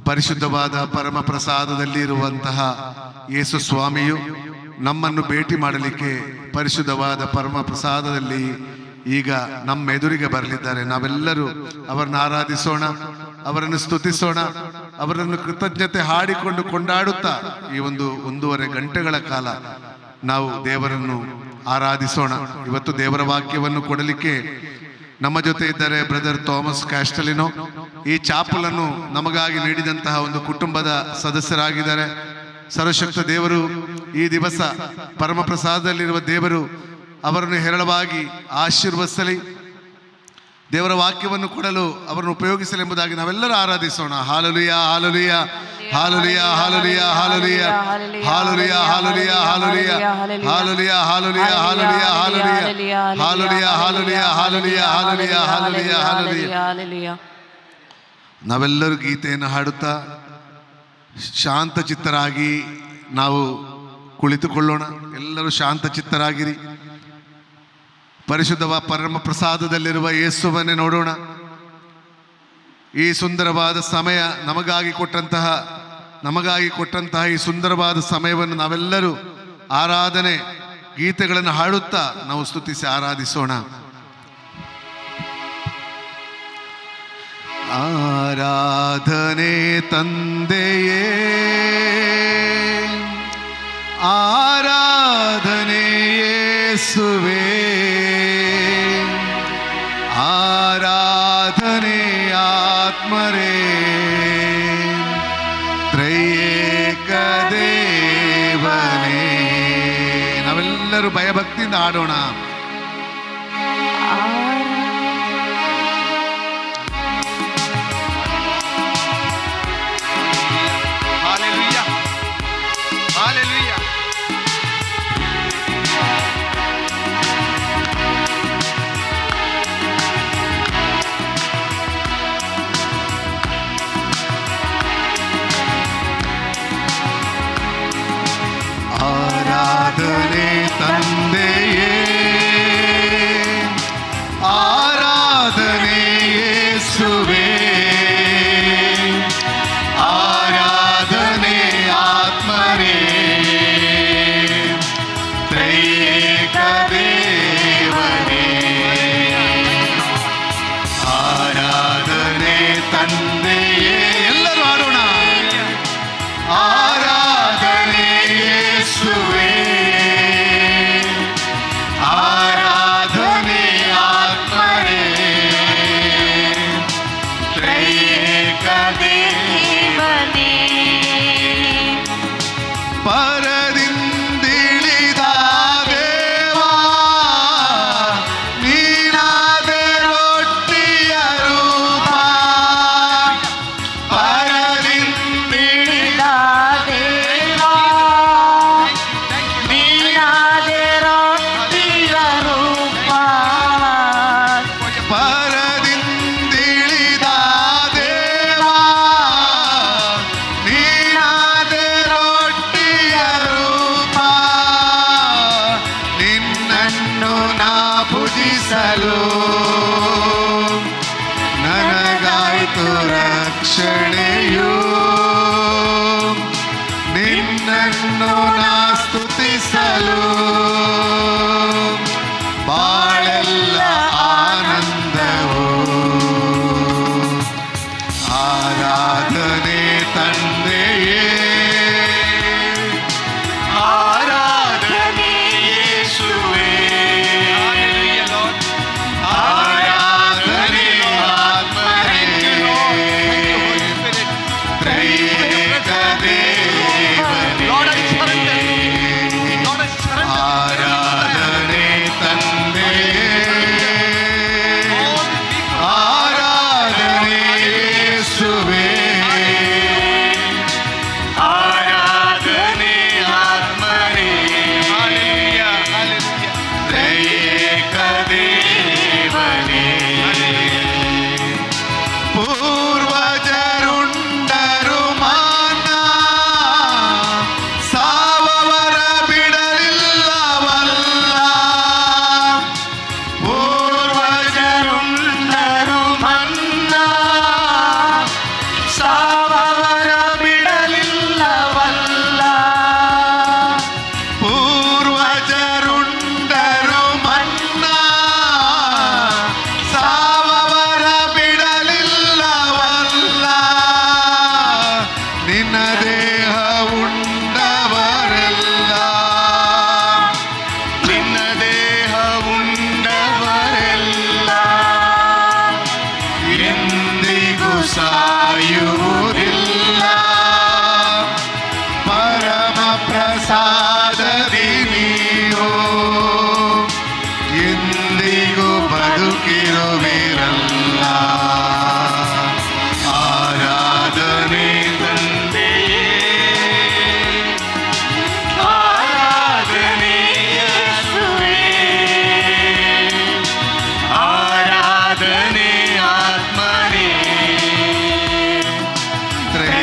ಪರಿಶುದ್ಧವಾದ ಪರಮ ಪ್ರಸಾದದಲ್ಲಿ ಇರುವಂತಹ ಯೇಸು ಸ್ವಾಮಿಯು ನಮ್ಮನ್ನು ಭೇಟಿ ಮಾಡಲಿಕ್ಕೆ ಪರಿಶುದ್ಧವಾದ ಪರಮ ಪ್ರಸಾದದಲ್ಲಿ ಈಗ ನಮ್ಮ ಎದುರಿಗೆ ಬರಲಿದ್ದಾರೆ. ನಾವೆಲ್ಲರೂ ಅವರನ್ನು ಆರಾಧಿಸೋಣ, ಅವರನ್ನು ಸ್ತುತಿಸೋಣ, ಅವರನ್ನು ಕೃತಜ್ಞತೆ ಹಾಡಿಕೊಂಡು ಕೊಂಡಾಡುತ್ತಾ ಈ ಒಂದು 1.5 ಗಂಟೆಗಳ ಕಾಲ ನಾವು ದೇವರನ್ನು ಆರಾಧಿಸೋಣ. ಇವತ್ತು ದೇವರ ವಾಕ್ಯವನ್ನು ಕೊಡಲಿಕ್ಕೆ ನಮ್ಮ ಜೊತೆ ಇದ್ದಾರೆ ಬ್ರದರ್ ಥಾಮಸ್ ಕ್ಯಾಸ್ಟಲಿನೋ. ಈ ಚಾಪಲನ್ನು ನಮಗಾಗಿ ನೀಡಿದಂತಹ ಒಂದು ಕುಟುಂಬದ ಸದಸ್ಯರಾಗಿದ್ದಾರೆ. ಸರ್ವಶಕ್ತ ದೇವರು ಈ ದಿವಸ ಪರಮ ಪ್ರಸಾದದಲ್ಲಿರುವ ದೇವರು ಅವರನ್ನು ಹೇರಳವಾಗಿ ಆಶೀರ್ವದಿಸಲಿ, ದೇವರ ವಾಕ್ಯವನ್ನು ಕೊಡಲು ಅವರನ್ನು ಉಪಯೋಗಿಸಲಿ ಎಂಬುದಾಗಿ ನಾವೆಲ್ಲರೂ ಆರಾಧಿಸೋಣ. Hallelujah, hallelujah, hallelujah, hallelujah, hallelujah, hallelujah, hallelujah, hallelujah, hallelujah, hallelujah, hallelujah, hallelujah, hallelujah, hallelujah, hallelujah, hallelujah, hallelujah. ನಾವೆಲ್ಲರೂ ಗೀತೆಯನ್ನು ಹಾಡುತ್ತಾ ಶಾಂತಚಿತ್ತರಾಗಿ ನಾವು ಕುಳಿತುಕೊಳ್ಳೋಣ. ಎಲ್ಲರೂ ಶಾಂತಚಿತ್ತರಾಗಿರಿ. ಪರಿಶುದ್ಧ ಪರಮ ಪ್ರಸಾದದಲ್ಲಿರುವ ಯೇಸುವನ್ನೇ ನೋಡೋಣ. ಈ ಸುಂದರವಾದ ಸಮಯ ನಮಗಾಗಿ ಕೊಟ್ಟಂತಹ ಈ ಸುಂದರವಾದ ಸಮಯವನ್ನು ನಾವೆಲ್ಲರೂ ಆರಾಧನೆ ಗೀತೆಗಳನ್ನು ಹಾಡುತ್ತಾ ನಾವು ಸ್ತುತಿಸಿ ಆರಾಧಿಸೋಣ. ಆರಾಧನೆ ತಂದೆಯೇ, ಆರಾಧನೆ ಯೇಸುವೇ, ಆರಾಧನೆ ಆತ್ಮರೇ, ತ್ರೈಕ ದೇವನೇ. ನಾವೆಲ್ಲರೂ ಭಯಭಕ್ತಿಯಿಂದ ಹಾಡೋಣ. ಆರಾಧನೆ ತಂದೆಯೇ, ಆರಾಧನೆ ಯೇಸುವೇ, ಆರಾಧನೆ ಆತ್ಮರೇ, ತ್ರೈಕ ದೇವನೇ. ಆರಾಧನೆ ತಂದೆಯೇ, ಎಲ್ಲರೂ ಹಾಡೋಣ. ಆರಾಧನೆ ಯೇಸುವೇ, ಆರಾಧನೆ ಆತ್ಮರೇ, ತ್ರೈಕ ದೇವನೇ. ಪರದಿಂದಿಳಿದ ದೇವಾ, ನೀನಾದೆ ರೊಟ್ಟಿಯ ರೂಪ. ಪರದಿಂದಿಳಿದ ದೇವಾ, ನೀನಾದೆ ರೊಟ್ಟಿಯ ರೂಪ. ಪರದಿಂದಿಳಿದ ದೇವಾ, ನೀನಾದೆ ರೊಟ್ಟಿಯ ರೂಪ. ನಿನ್ನನ್ನು ನಾ ಪೂಜಿಸಲು ನನಗಾಯ್ತು ರಕ್ಷಣೆಯು, ನಿನ್ನನ್ನು ನಾ ಸ್ತುತಿಸಲು ಬಾಳೆಲ್ಲ ಆನಂದವು. ಆರಾಧನೆ ತಂದೆಯೇ, ಆರಾಧನೆ ಯೇಸುವೇ, ಆರಾಧನೆ ಆತ್ಮರೇ, ತ್ರೈಕ ದೇವನೇ. ಆರಾಧನೆ ತಂದೆಯೇ, ಆರಾಧನೆ ಯೇಸುವೇ,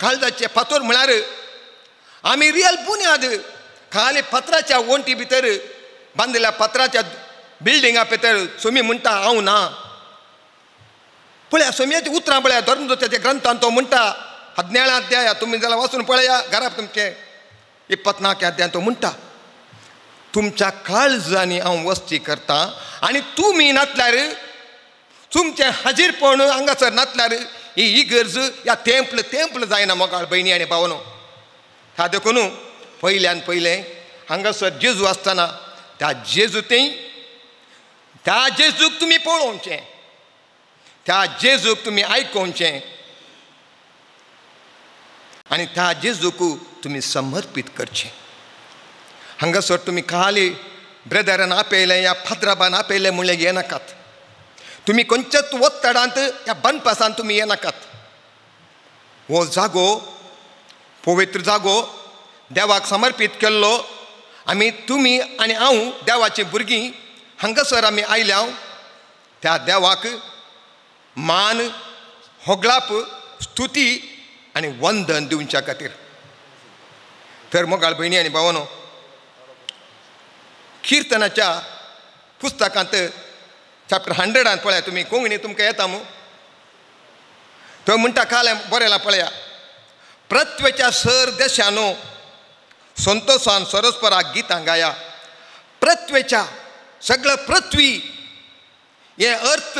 काळजाचे फातोर म्हळ्यार आमी रियल बुन्याद खाली पत्राच्या वण्टी भितर बांदिल्ल्या पत्राच्या बिल्डिंगा भितर सोमी म्हणटा हांव ना. पळया सोमयाची उतरां पळया धर्मदूताच्या ग्रंथान तो म्हणटा 17 अध्याय तुमी जाल्यार वाचून पळया घरा तुमचे 24 अध्याय तो म्हणटा तुमच्या काळजांनी हांव वस्ती करता आनी तुमी नातल्यार तुमचें हाजीरपण हांगासर नातल्यार ही इगर्ज ह्या तेंपल तेंपल जायना मोगाळ भयणी आनी भावनो. ह्या देखून पयल्यान पयलें हांगासर जेजू आसतना त्या जेजू तें त्या जेजूक तुमी पळोवचें, त्या जेजूक तुमी आयकोवचें आनी त्या जेजूक तुमी समर्पीत करचें. हांगासर तुमी खाली ब्रदरान आपयलें या फादराबान आपयलें म्हणलें येनाकात. तुमी खंयच्याच वत्तडांत ह्या बनपासान तुमी येनाकात. हो जागो पवित्र जागो देवाक समर्पीत केल्लो. आमी तुमी आनी हांव देवाची भुरगीं हांगासर आमी आयल्या त्या देवाक मान होगळाप स्तुती आनी वंदन दिवच्या खातीर. तर मोगाळ भयणी आनी भावानो किर्तनाच्या पुस्तकांत चॅप्टर 100 पळया तुमी कोंकणी तुमकां येता मू तो म्हणटा काल बरयला पळया पृथ्वेच्या सर देशानो संतोषान सरस्पराक गितां गाया. पृथ्वेच्या सगळं पृथ्वी हे अर्थ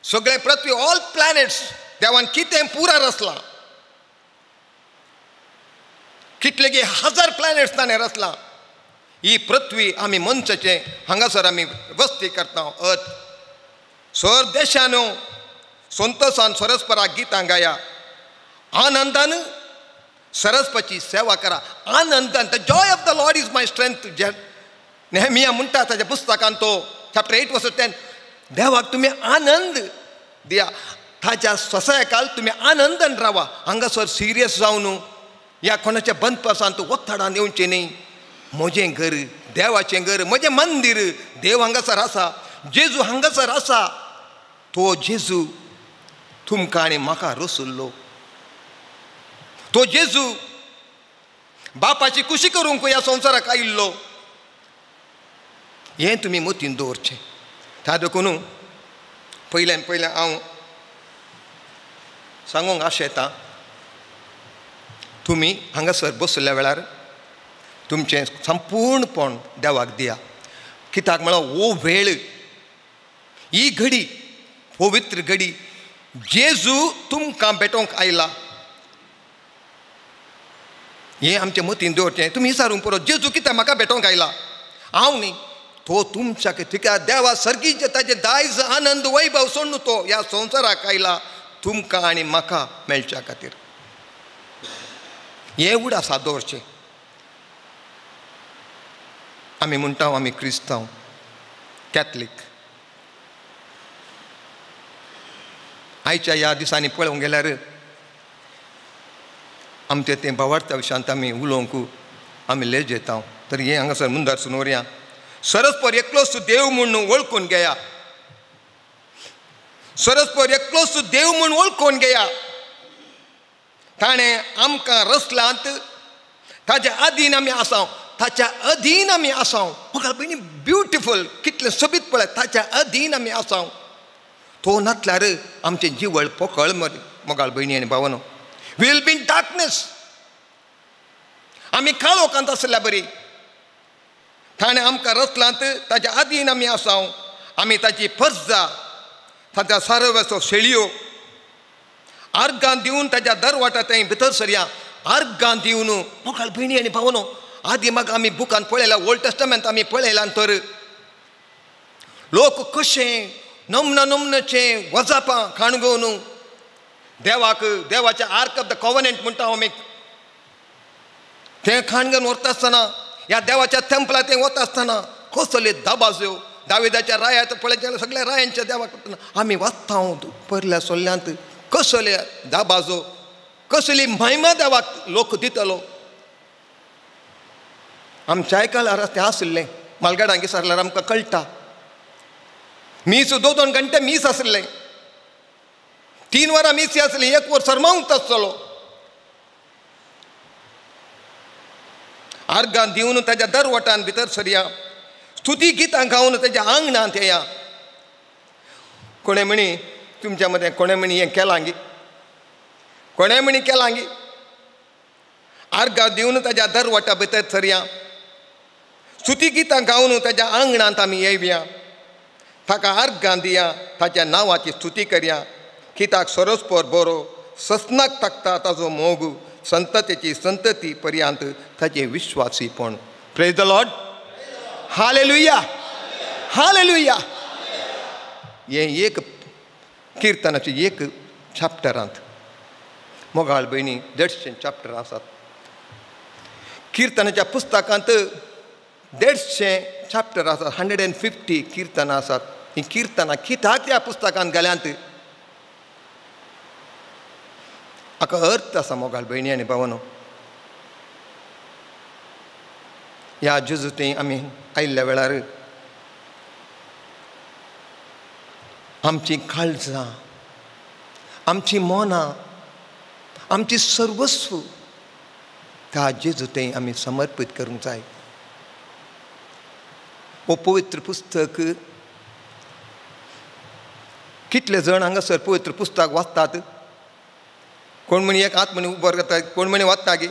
सगळें पृथ्वी ऑल प्लॅनेट्स देवान कितें पुरा रचलां कितले की 1000 प्लॅनेट्स ताणें रचलां. ही पृथ्वी आमी मनशाचे हांगासर आमी वस्ती करता अर्थ सर देशानो संतोषान सरस्पराक गितां गाया आनंदान सरस्पची सेवा करा. आनंदान the joy of the Lord is my strength. Nehemiah म्हणटा ताच्या पुस्तकान तो चॅप्टर 8 वर्स 10 देवाक तुमी आनंद दिया ताच्या सोसायकाल तुमी आनंदान रावा. हांगासर सिरियस जावन ह्या कोणाच्या बंदपासान तूं वत्तडान येवचें न्ही. म्हजें घर देवाचें घर म्हजें मंदीर देव हांगासर आसा जेजू हांगासर आसा. तो जेजू तुमकां आनी म्हाका रसुल्लो. तो जेजू बापाची खुशी करूंक ह्या संवसाराक आयिल्लो हें तुमी मतीन दवरचें. त्या देखून पयल्यान पयलें हांव सांगूंक आशेता तुमी हांगासर बसल्या वेळार तुमचें संपूर्णपण देवाक दिया. कित्याक म्हळ्यार हो वेळ ही घडी पवित्र घडी जेजू तुमकां भेटोवंक आयला हें आमचे मतीन दवरचें. तुमी विचारूंक पुरो जेजू कित्याक म्हाका भेटोवंक आयला हांव न्ही तो तुमच्या तिका देवा सर्गीचे ताजे दायज आनंद वैभव सोडून तो ह्या संवसाराक आयला तुमकां आनी म्हाका मेळच्या खातीर. हें उडास दवरचें. आमी म्हणटा आमी क्रिस्तांव कॅथलीक. आयच्या ह्या दिसांनी पळोवंक गेल्यार आमचे तें भावार्था विशयांत आमी उलोवंक आमी लेज येता. तर हें हांगासर मुंदार सुनोरया सरस्पर एकलोच देव म्हूण वळखून घेया. सरस्पर एकलोच देव म्हूण वळखून घेया. ताणें आमकां रचलांत ताच्या अधीन आमी आसाव ताच्या अधीन आमी आसाव. म्हाका भयणी ब्युटिफूल कितलें सोबीत पळय ताच्या अधीन आमी आसाव. तो नातल्यार आमचें जिवळ पोकळ मरे मोगाळ भयणी आनी भावानो. Will be in darkness. आमी काळोखांत आसल्या बरी. ताणें आमकां रचलांत ताच्या अधीन आमी आसाव. आमी ताची फर्जा ताच्या सारव्याचो शेळयो आर्गां दिवन ताच्या दरवाटा थंय भितर सरया आर्गां दिवन. मोगाळ भयणी आनी भावानो आदी म्हाका आमी बुकान पळयला ओल्ड टेस्टमेंट आमी पळयला तर लोक कशें नमना नमनाचें वजापां खाण घेवन देवाक देवाच्या आर्क ऑफ the covenant म्हणटा आमी तें खाण घेवन व्हरता आसतना ह्या देवाच्या तेंपला तें वता आसतना कसले दबाज्यो दाविदाच्या रायात पळयत जाल्यार सगळ्या रायांच्या देवाक आमी वाचता पयल्या सोल्ल्यांत कसले दबाजो कसली महिमा देवाक लोक दितलो. आमच्याय काळार तें आशिल्लें मालगाडांक विचारल्यार आमकां कळटा. मीस 2 2 घंटे मीस आशिल्लें 3 वरां मीस आसली 1 वर सरमावंक आसतलो. आर्गां दिवन ताज्या दरवटान भितर सरया, स्तुती गितां गावन ताज्या आंगणांत येया. कोणें म्हणी तुमच्या मदें कोणें म्हणी हें केलां गी, कोणें म्हणी केलां गी? आर्गां दिवन ताज्या दरवटा भितर सरया, स्तुती गितां गावन ताज्या आंगणांत आमी येवया, ताका आर्गां दिया, ताज्या नांवाची स्तुती करया. कित्याक सरस्पर बरो ससनाक ताकता ताजो मोग, संततेची संतती पर्यंत ताजें विश्वासीपण. Praise the Lord, hallelujah, hallelujah. हें एक किर्तनाचें एक चॅप्टरांत मोगाळ भयणी 150 चॅप्टर आसात. किर्तनाच्या पुस्तकांत 150 चॅप्टर आसात, 150 किर्तनां आसात. हीं किर्तनां कित्याक त्या पुस्तकांत गेल्यांत हाका अर्थ आसा मोगाळ भयणी आनी भावानो. ह्या जेजू आमी आयिल्ल्या वेळार आमची काळजां, आमची मनां, आमची सर्वस्व त्या जेजू आमी समर्पीत करूंक जाय. हो पवित्र पुस्तक कितले जण हांगासर पवित्र पुस्तक वाचतात? कोण म्हणी एक हात म्हणी उबो करता, कोण म्हणी वाचता गी?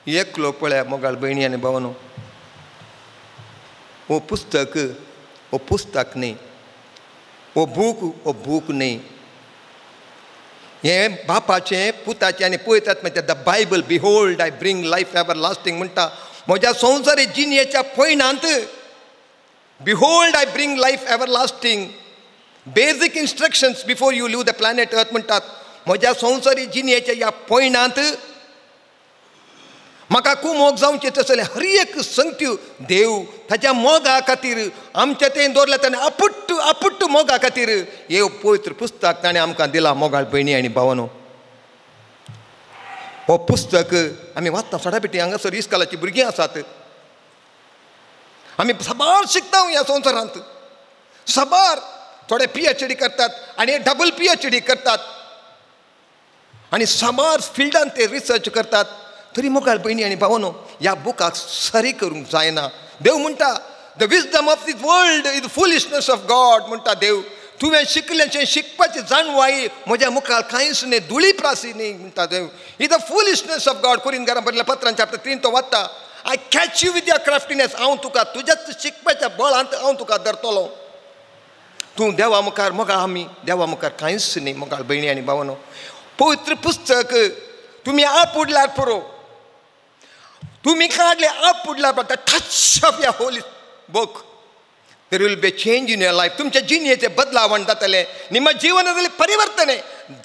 एकलो पळया मोगाळ भयणी आनी भावानो, हो पुस्तक हो पुस्तक न्ही, हो बूक हो बूक न्ही. हें बापाचें पुताचें आनी पळयतात म्हणटा the Bible, behold I bring life everlasting म्हणटा. म्हज्या संवसारी जिणेच्या पयणांत behold I bring life everlasting, basic instructions before you leave the planet earth म्हणटात. म्हज्या संवसारी जिणेच्या ह्या पयणांत म्हाका खूब मोग जावचें तसलें हर एक संगत्यो देव ताच्या मोगा खातीर आमच्या तें दवरलें. ताणें आपुट्ट आपुट्ट मोगा खातीर हे पवित्र पुस्तक ताणें आमकां दिलां. मोगाळ भयणी आनी भावानो, हो पुस्तक आमी वाचता सडा पेटी हांगासर इस्कालाची भुरगीं आसात. आमी साबार शिकता ह्या संवसारांत, साबार थोडे PhD करतात आनी डबल PhD करतात आनी साबार फिल्डांत ते रिसर्च करतात. तरी मोगाळ भयणी आनी भावानो, ह्या बुकाक सरी करूंक जायना. देव म्हणटा the wisdom of this world is foolishness of God म्हणटा देव. तुवें शिकल्याचें शिकपाची जाणवाय म्हज्या मुखार कांयच न्ही, धुळी प्रासी न्ही म्हणटा देव. Is the foolishness of God. कुरिनकारां बरयल्ल्या पत्रान चॅप्टर 3 तो वाचता, I catch you with your craftiness. हांव तुका तुज्याच शिकपाच्या बळांत हांव तुका धरतलो. तूं देवा मुखार मोगाळ, आमी देवा मुखार कांयच न्ही. मोगाळ भयणी आनी भावानो, पवित्र पुस्तक तुमी आपुडल्यार पुरो, तुमी काडले आपुडल्यार the touch of your holy book there will be change in your life. तुमच्या जिणेचें बदलावण जातलें, निम्मा जिवनांतलें परिवर्तन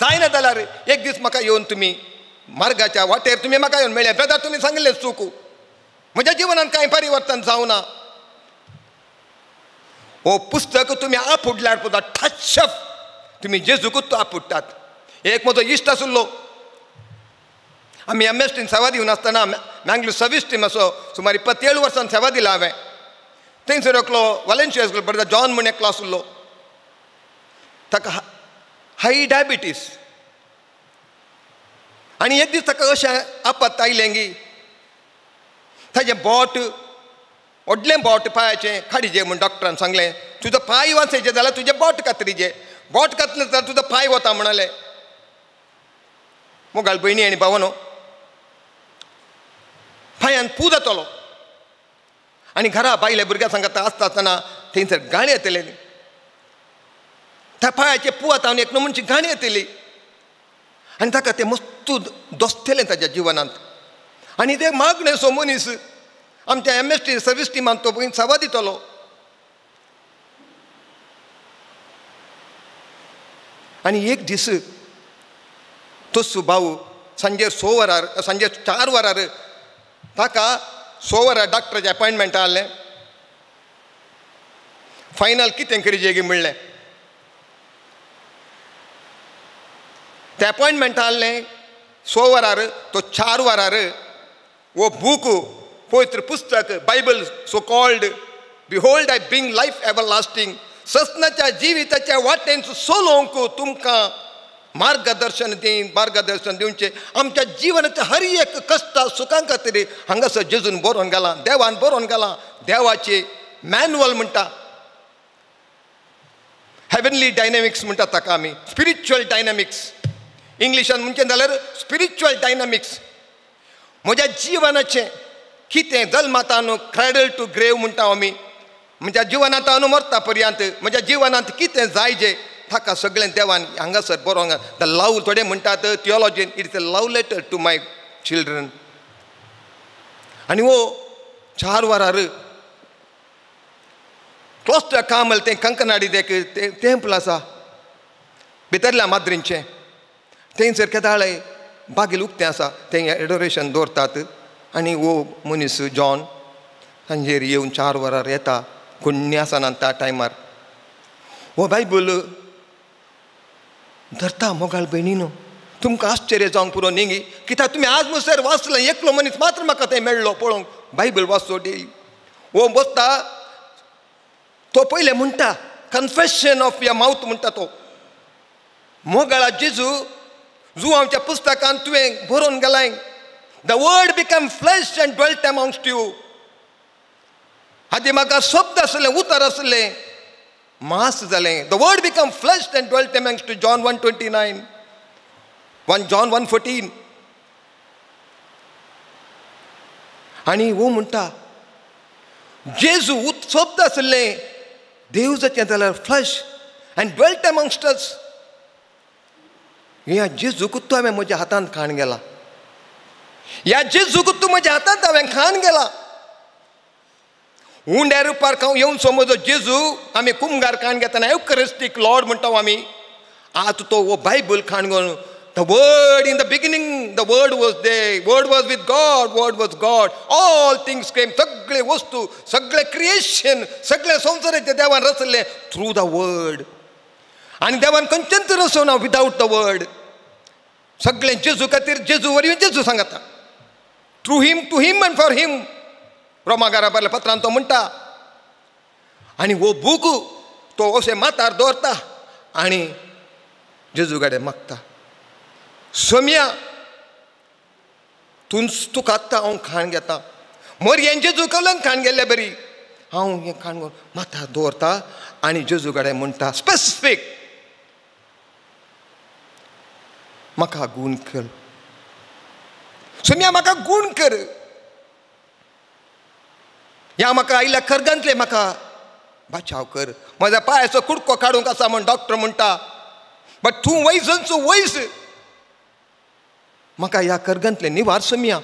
जायना जाल्यार एक दीस म्हाका येवन तुमी मार्गाच्या वाटेर तुमी म्हाका येवन मेळ्ळे, ब्रदर तुमी सांगिल्लें चूक, म्हज्या जिवनांत कांय परिवर्तन जावना. हो पुस्तक तुमी आपुडल्यार पुरो, टच ऑफ तुमी जेजूकूच तो आपुडटात. एक म्हजो इश्ट आशिल्लो, आमी MSTन सेवा दिवन आसतना मँगलोर सर्वीस टीम असो सुमार 27 वर्सां सेवा दिला हांवें. थंयसर एकलो वॉलंटियर्स ब्रदर जॉन म्हूण एकलो आशिल्लो, ताका हाय डायबिटीस. आनी एक दीस ताका अशें आपत आयलें की ताजें बोट व्हडलें बोट पांयाचें काडिजे म्हूण डॉक्टरान सांगलें. तुजो पांय वाचयचें जाल्यार तुजें बोट कातरीचें, बोट कातलें जाल्यार तुजो पांय वता म्हणालें. मोगाळ भयणी आनी भावानो, पांयान पूं जातलो आनी घरा बायले भुरग्यां सांगता आसता आसतना थंयसर गाणी येतले, त्या पांयाचे पूं वता आनी एक नमुनची गाणी येतली आनी ताका तें मस्तू दोसतलें ताज्या जिवनांत. आनी ते मागणेचो मनीस आमच्या MST service टिमान तो सेवा दितलो. आनी एक दीस तोसू भाऊ सांजे 6 वरार, सांजे 4 वरार ताका 6 वरार डॉक्टराचें अपॉयंटमेंट आहलें. फायनल कितें करीजे गी म्हणलें, तें अपॉयंटमेंट आहलें 6 वरार, तो 4 वरार वो बूक पवित्र पुस्तक Bible so called behold I bring life everlasting ससनाच्या जिविताच्या वाटेन सोलोवंक तुमकां मार्गदर्शन मार्गदर्शन दिवचें आमच्या जिवनाच्या हर एक कश्टा सुखां खातीर हांगासर जेजून बरोवन घालां, देवान बरोवन घालां. देवाचे मॅन्युअल म्हणटा, हेवनली डायनॅमिक्स म्हणटा ताका आमी, स्पिरिच्युअल डायनॅमिक्स इंग्लिशान म्हणचें जाल्यार स्पिरिच्युअल डायनॅमिक्स. म्हज्या जिवनाचें कितें जल्मातान क्रॅडल टू ग्रेव म्हणटा आमी, म्हज्या जिवनांत हांव मरता पर्यंत म्हज्या जिवनांत कितें जाय जें ताका सगळें देवान हांगासर बरोवंक the love. थोडे म्हणटात theologian, it is a love letter to my children. आनी हो 4 वरार क्लोस्टर कामल तें कंकनाडी तें टेम्पल आसा भितरल्या माद्रींचें, थंयसर केदाळे बागेल उक्तें आसा, थंय एडोरेशन दवरतात. आनी हो मनीस जॉन सांजेर येवन 4 वरार येता, कोण्णी आसना त्या टायमार. हो बायबल धरता. मोगाळ भयणीनो, तुमकां आश्चर्य जावंक पुरो न्ही कित्याक तुमी आज मुसर वाचलें, एकलो मनीस मात्र म्हाका थंय मेळ्ळो पळोवंक बायबल वाचचो डेली. हो बसता, तो पयलें म्हणटा कन्फेशन ऑफ your mouth म्हणटा तो. मोगाळा जेजू जुवांच्या पुस्तकान तुवें बरोवन गेलाय, the word become flesh and dwelt amongst you. आदी म्हाका शब्द आसलें, उतर आसलें, मास जालें. The word become flesh and dwelt amongst you, John 1:29, 1 John 1:14. आनी हो म्हणटा जेजू शब्द आसलें, देव जाचें जाल्यार flesh and dwelt amongst us. ह्या जेजूक तूं हांवें म्हज्या हातांत खाण गेला, ह्या जेजूक तूं म्हज्या हातांत हांवें खाण गेला. उंड्या रुपार खावं येवन समजो जेजू आमी कुमगार खाण घेतना एवकरिस्टीक लॉर्ड म्हणटा आमी. आतां तो हो बायबल खाण घेवन, the word in the beginning, the word was there, word was with God, word was God, all things came. सगळे वस्तू, सगळे क्रिएशन, सगळे संवसाराचे देवान रचले थ्रू the word. आनी देवान खंयचेंच रचोना विदावट the word. सगळें जेजू खातीर, जेजू वरवीं जेजू सांगता, through him, to him and for him. रोमागारा बरल्या पत्रान तो म्हणटा. आनी हो बूक तो अशें मातार दवरता आनी जेजू कडेन मागता, सोम्या तूं तुका आत्तां हांव खाण घेता. मोरयेन जेजू कलन खाण गेल्ले बरी हांव हें खाण मातार दवरता आनी जेजू कडेन म्हणटा स्पेसिफीक, म्हाका गूण कर सोम्या, म्हाका गूण कर. ह्या म्हाका आयल्या खर्गांतले म्हाका बचाव कर, म्हज्या पांयाचो कुडको काडूंक आसा म्हण डॉक्टर म्हणटा, बट तूं वैजनचो वैज, म्हाका ह्या खर्गांतले निवार सोम्या.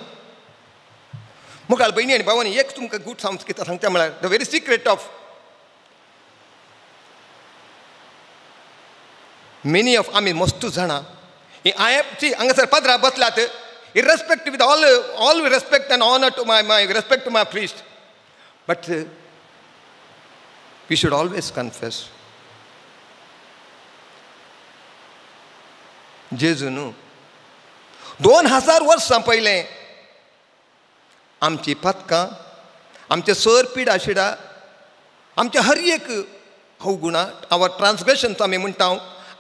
मुखार भयणी आनी भावांनी एक तुमकां गूट सांग कितें सांगता म्हळ्यार the very secret of many of आमी मस्तू जाणा. ही I C हांगासर पाद्रा बसल्यात, irrespective with all respect and honour to my my respect to my priest, but we should always confess. जेजू न्हू 2000 वर्सां पयलें आमची पातकां, आमचे सर पिडा शिडा, आमचे हर एक अवगुणा, our ट्रान्सग्रेशन्स आमी म्हणटा,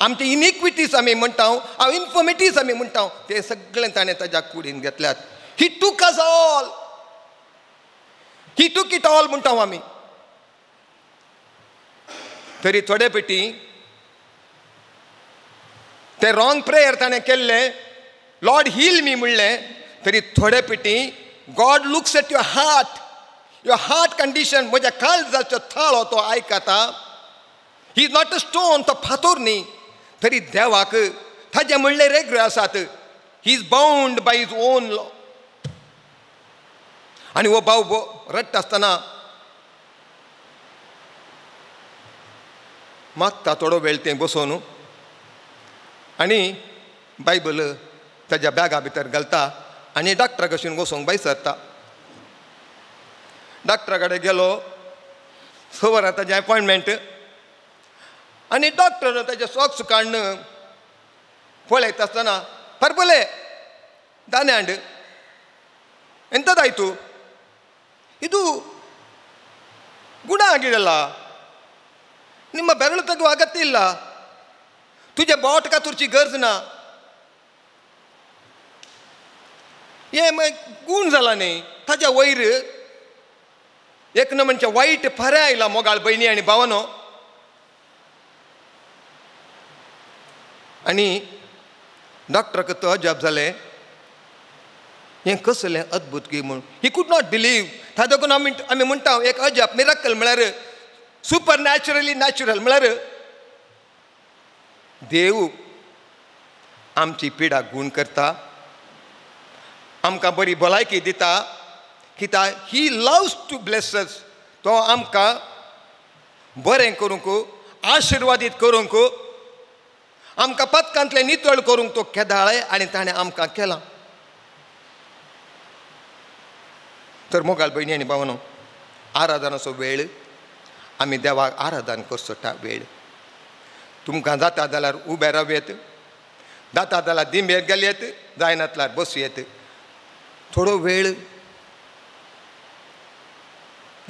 आमचे इनइक्विटीज आमी म्हणटा, our इन्फॉर्मिटीज आमी म्हणटा, ते सगळें ताणें ताज्या कुडीन घेतल्यात. He took us all, he took it all म्हणटा आमी. तरी थोडे पेटी ते रॉंग प्रेयर ताणें केल्लें, लॉर्ड हील मी म्हणलें, तरी थोडे पेटी God looks at your heart, your heart condition. म्हज्या काळजाचो थाळो तो आयकता. He is not a stone, तो फातोर न्ही, तरी देवाक ताजें म्हणलें रेगरे आसात. He is bound by his own law. आनी हो भाव रडटा आसतना मागता थोडो वेळ तें बसोवन आनी बायबल ताज्या बॅगा भितर घालता आनी डॉक्टरा कशीन वचोंक भायर सरता. डॉक्टरा कडेन गेलो, 6 वरां ताजें एपॉयंटमेंट, आनी डॉक्टर ताजे सॉक्स काडून पळयता आसतना परबले दान्यांड ಎಂಥದ್ದಾಯಿತು ಇದು ಗುಣ ಆಗಿದೆಲ್ಲ, ನಿಮ್ಮ ಬೆರಳು ತೆಗೆಯುವ ಅಗತ್ಯ ಇಲ್ಲ, तुजें बोट कातुरची गरज ना. हें मागीर गूण जाला न्ही. ताज्या वयर एक न म्हणजे वायट फऱ्या आयला मोगाळ भयणी आनी भावानो. आनी डॉक्टराक तो अजाप जालें, हें कसलें अद्भुत गी म्हूण. He could not believe. ताका देखून आमी म्हणटा एक अजाप, मिराकल म्हळ्यार सुपर नॅचरली नॅचरल, म्हळ्यार देव आमची पिडा गूण करता, आमकां बरी भलायकी दिता. कित्याक he loves to bless us. तो आमकां बरें करूंक, आशिर्वादीत करूंक, आमकां पदकांतलें नितळ करूंक तो केदाळे आनी ताणें आमकां केलां. तर मोगाळ भयणी आनी भावानो, आराधनाचो वेळ, आमी देवाक आराधन करचो त्या वेळ. तुमकां जाता जाल्यार उबे रावयेत, जाता जाल्यार दिंबेर गेलेत, जायनातल्यार बसयेत. थोडो वेळ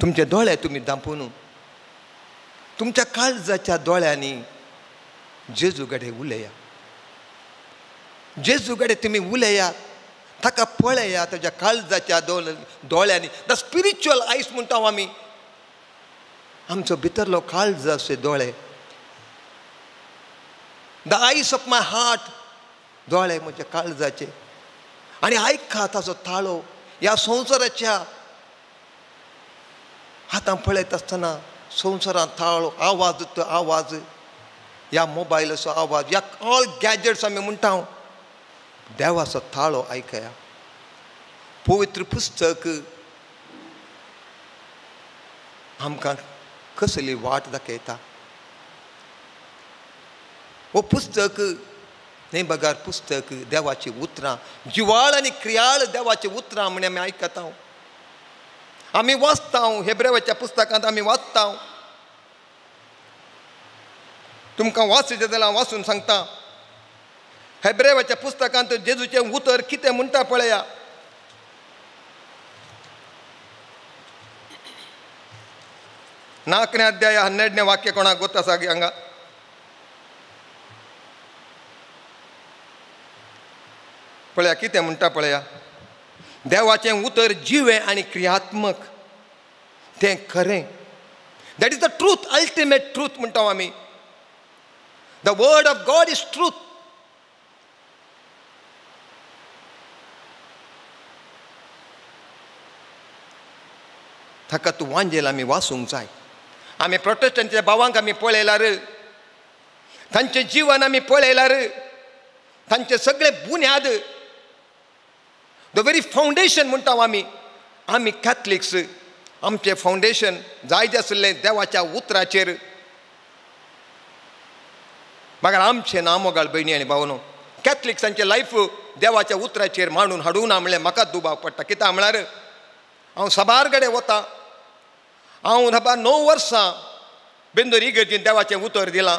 तुमचे दोळे तुमी धांपून तुमच्या काळजाच्या दोळ्यांनी जेजू कडेन उलया. जेजू कडेन तुमी उलयात, ताका पळया ताच्या काळजाच्या दोळ्यांनी. The spiritual आयज म्हणटा आमी, आमचो भितरलो काळजाचे दोळे, the eyes of my heart, दोळे म्हज्या काळजाचे. आनी आयका ताचो ताळो. ह्या संवसाराच्या हातान पळयत आसतना संवसारांत ताळो, आवाज, तो आवाज, ह्या मोबायलाचो आवाज, ह्या ऑल गॅजेट्स आमी म्हणटा, देवाचो ताळो आयकया. पवित्र पुस्तक आमकां कसली वाट दाखयता. हो पुस्तक न्ही बगर पुस्तक देवाची उतरां, जिवाळ आनी क्रियाळ देवाची उतरां म्हण आमी आयकता, आमी वाचता. हेब्रेवाच्या पुस्तकांत आमी वाचता. तुमकां वाचचें जाल्यार हांव वाचून सांगता. हेब्रेवाच्या पुस्तकांत जेजूचें उतर कितें म्हणटा पळया. नाकणे अध्याय 12ನೇ वाक्य कोणाक गोत आसा हांगा? पळया कितें म्हणटा पळया. देवाचें उतर जिवें आनी क्रियात्मक, तें खरें. That is the truth, ultimate truth म्हणटा आमी. The word of God is truth. ताका तूं वांजेल आमी वाचूंक जाय. आमी प्रोटेस्टंटच्या भावांक आमी पळयल्यार, तांचें जिवन आमी पळयल्यार, तांचे सगळे बुन्याद, the very foundation म्हणटा आमी. आमी कॅथलिक्स, आमचें फावंडेशन जायतें आशिल्लें देवाच्या उतराचेर. मागीर आमचें ना मोगाळ भयणी आनी भावनो, कॅथलिक्सांचें लायफ देवाच्या उतराचेर मांडून हाडूं ना म्हणलें म्हाका दुबाव पडटा. कित्याक म्हळ्यार हांव साबार कडेन वता. हांव साबार 9 वर्सां बेंदोर इगर्जेन देवाचें उतर दिलां.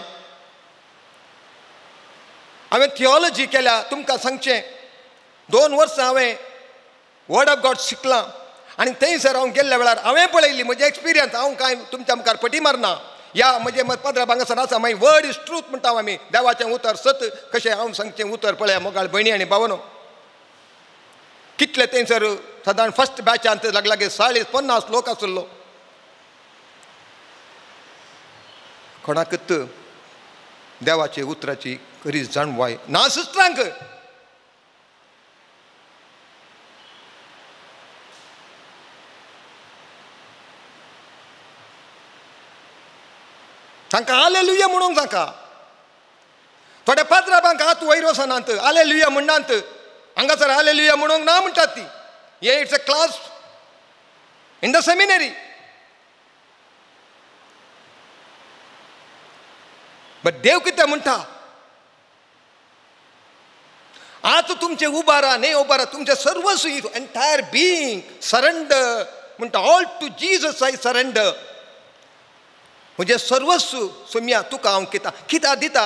हांवें थियोलॉजी केल्या. तुमकां सांगचें, 2 वर्सां हांवें वर्ड ऑफ गॉड शिकलां. आनी थंयसर हांव गेल्ल्या वेळार हांवें पळयली म्हजी एक्सपिरियन्स. हांव कांय तुमच्या मुखार पटी मारना. ह्या म्हजे पदरा हांगासर आसा. मागीर वर्ड is truth म्हणटा आमी. देवाचें उतर सत कशें हांव सांगचें उतर पळया मोगाळ भयणी आनी भावनो. कितले थंयसर सादारण फर्स्ट बॅचांत लागलागे 40-50 लोक आशिल्लो. कोणाकच देवाचे उतराची खरी जाणवाय ना सिस्टरांक. तांकां हालेलुया म्हणूंक जाका. थोड्या पात्राबांक हात वयर वचनात, हालेलुया म्हणनात. हांगासर हालेलुया म्हणूंक ना म्हणटात ती. हे it's a class in the seminary. But देव कितें म्हणटा, आतां तुमचें उबारा न्ही उबारा, तुमचें सर्वस्व, एंटायर बिंग सरेंडर म्हणटा. All to Jesus I surrender. म्हजें सर्वस्व सोम्या तुका हांव किता किता दिता.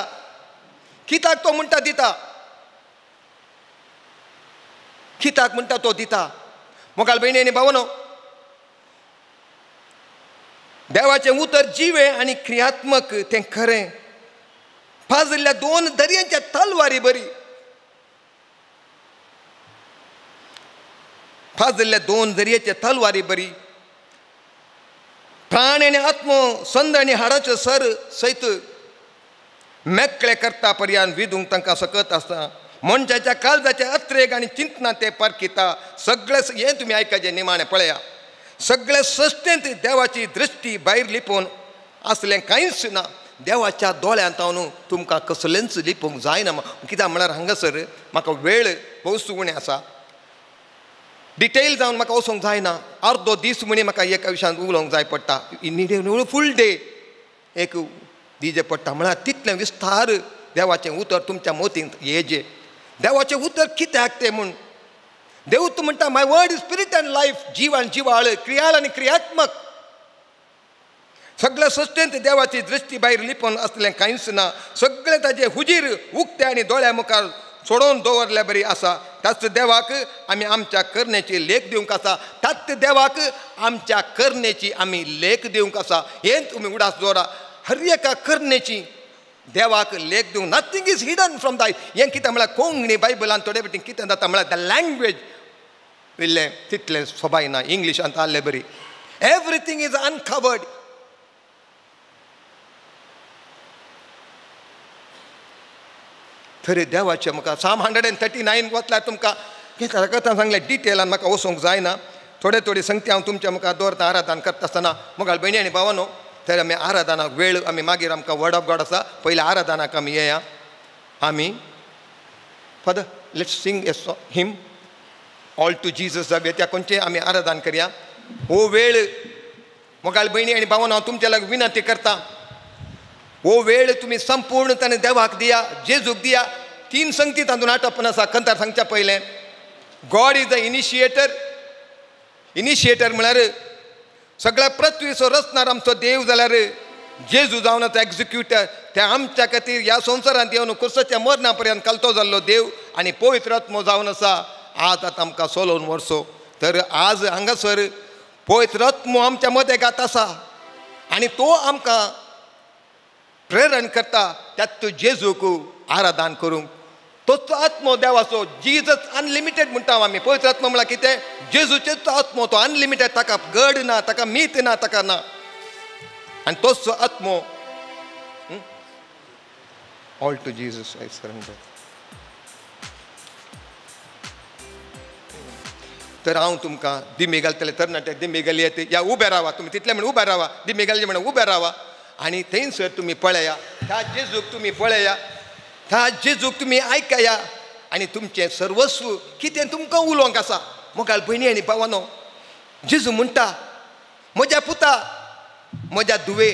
किताक तो म्हणटा दिता, किताक म्हणटा तो दिता. मोगाळ भयणी आनी भावनो, देवाचें उतर जिवें आनी क्रियात्मक, तें खरें. पाजल्ल्या दोन दर्यांच्या तलवारी बरी, पाजल्ल्या दोन दर्याच्या तलवारी बरी प्राण आनी आत्मो संद आनी हाडाचो सर सयत मेकळे करता पर्यान विदूंक तांकां सकत आसता. मनशाच्या काळजाच्या अत्रेग आनी चिंतना ते पारखिता. सगळे हें तुमी आयकाचें निमाणें पळया, सगळे सश्टेंत देवाची दृश्टी भायर लिपोवन आसलें कांयच ना. देवाच्या दोळ्यांत हांव तुमकां कसलेंच लिपोवंक जायना. कित्याक म्हळ्यार हांगासर म्हाका वेळ भोवच उणें आसा, डिटेल जावन म्हाका वचोंक जायना. अर्दो दीस म्हणी म्हाका एका विशयांत उलोवंक जाय पडटा, फूल डे एक दिजे पडटा. म्हळ्यार तितलें विस्तार देवाचें उतर तुमच्या मोतींत येजे. देवाचें उतर कित्याक तें म्हूण देव तूं म्हणटा, my word is spirit and life, जीव आनी जिवाळ, क्रियाळ आनी क्रियात्मक. सगळ्या सश्टेंत देवाची दृश्टी भायर लिपोवन आसलें कांयच ना. सगळें ताजे हुजीर उक्ते आनी दोळ्या मुखार सोडोवन दवरल्या बरी आसा. त्याच देवाक आमी आमच्या करण्याची लेख दिवंक आसा. त्याच देवाक आमच्या करण्याची आमी लेख दिवंक आसा. हें तुमी उडास दवरा, हर एका करण्याची देवाक लेख दिवंक. Nothing is hidden from thy. हें कितें म्हळ्यार कोंकणी बायबलान थोडे बेटीन कितें जाता म्हळ्यार the language इल्लें तितलें सोबाय ना, इंग्लिशांत आहले बरी. Everything is uncovered. तरी देवाचें म्हाका साम 139 वतल्यार तुमकां कथा सांगलें डिटेलान म्हाका वचोंक जायना. थोडे थोडे संगती हांव तुमच्या मुखार दवरता आराधन करता आसतना. मोगाळ भयणी आनी भावानो, तर आमी आराधनाक वेळ आमी मागीर आमकां वर्ड ऑफ गॉड आसा, पयलीं आराधनाक आमी येया. आमी father let's sing a hymn all to Jesus जावया, त्या खंयचें आमी आराधन करया. हो वेळ मोगाळ भयणी आनी भावानो हांव तुमच्या लागीं विनंती करता, हो वेळ तुमी संपूर्णताने देवाक दिया, जेजूक दिया. तीन संगती तातूंत आटोपण आसा. कंतार सांगच्या पयलें, God is the initiator. Initiator म्हळ्यार सगळ्या पृथ्वीचो रचणार आमचो देव जाल्यार जेजू जावन आतां एक्जिक्युटर, त्या आमच्या खातीर ह्या संवसारांत येवन कुर्साच्या मरणा पर्यंत कलतो जाल्लो देव आनी पवित्र आत्मो जावन आसा आज आतां आमकां सोलोवन व्हरचो. तर आज हांगासर पवित्र आत्मो आमच्या मदेगात आसा आनी तो आमकां प्रेरण करता त्यात जेजूक आराधन करूंक. तोच आत्मो देवाचो, जीजस अनलिमिटेड म्हणटा आमी. पवित्र आत्मो म्हळ्यार कितें? जेजूचेच आत्मो, तो अनलिमिटेड, ताका गड ना, ताका मीत ना, ताका ना. आनी तोच आत्मो. All to Jesus I surrender. तर हांव तुमकां दिमी घालतले तरणाटे, दिमी घाली येते या उबे रावा, तुमी तितले म्हण उबे रावा, दिमी घाली म्हण उबे रावा आनी थंयसर तुमी पळया, त्या जेजूक तुमी पळया, त्या जेजूक तुमी आयकया आनी तुमचें सर्वस्व कितें तुमकां उलोवंक आसा. मोगाळ भयणी आनी भावानो, जेजू म्हणटा, म्हज्या पुता, म्हज्या धुवे,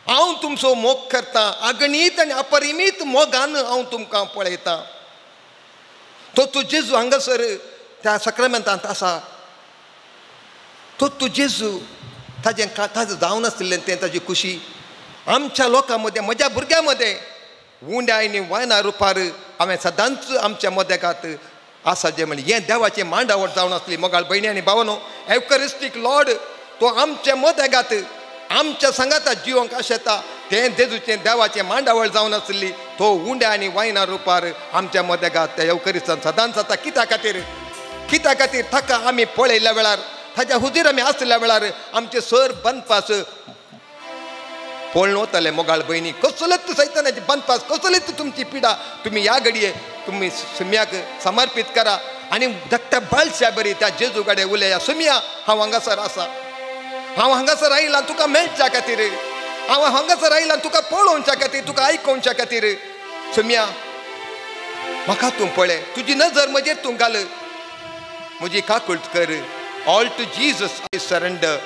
हांव तुमचो मोग करता, अगणीत आनी अपरिमीत मोगान हांव तुमकां पळयतां. तो तूं जेजू हांगासर त्या सक्रामेंतांत आसा. तो तूं जेजू ताजें ताजें जावन आशिल्लें तें ताजी खुशी आमच्या लोकां मदें, म्हज्या भुरग्यां मदें उंड्या आनी वायना रुपार हांवें सदांच आमच्या मदेकात आसा जें म्हण हें देवाचें मांडावळ जावन आसली. मोगाळ भयणी आनी भावानो, एवकरिस्टीक लॉर्ड तो आमच्या मदेगात आमच्या सांगाता जिवंक आशेता. तें जेजूचें देवाचें मांडावळ जावन आसली. तो उंड्या आनी वायना रुपार आमच्या मदेगात त्या एवकरिस्तान सदांच आतां. कित्या खातीर? कित्या खातीर? ताका आमी पळयल्या वेळार, ताच्या हुजीर आमी आसल्या वेळार आमचे सर बनपास पळोवन वताले. मोगाळ भयणी, कसलेच सैतानाचे बनपास, कसलेच तुमची पिडा तुमी ह्या घडये तुमी सुम्याक समर्पीत करा आनी धाकट्या बाळश्या बरी त्या जेजू कडेन उलया, सुम्या हांव हांगासर आसा, हांव हांगासर आयलां तुका मेळच्या खातीर, हांव हांगासर आयलां तुका पळोवच्या खातीर, तुका आयकोवच्या खातीर. सुम्या म्हाका तूं पळय, तुजी नजर म्हजेर तूं घाल, म्हजी काकूट कर. All to Jesus I surrender.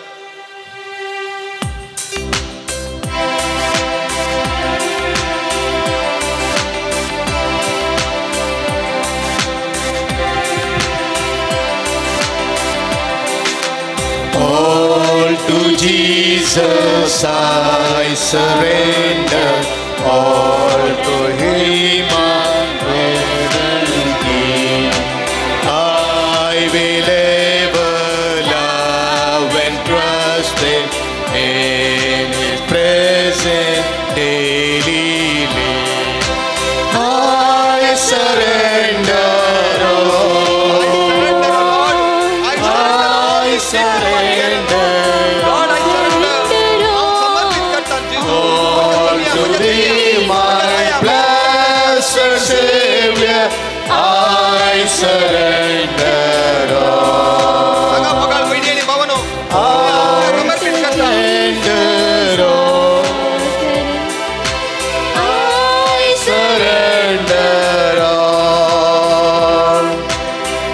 All to Jesus I surrender. All to Him I give. I will ever love and trust Him in His presence daily. surrender. Lord, I surrender. हांव समर्पित करता जेजू. All to thee, my blessed Savior, I surrender all. सांगा मोगाळ भयणी आनी भावांनो, I समर्पित करता. surrender all. I Surrender all.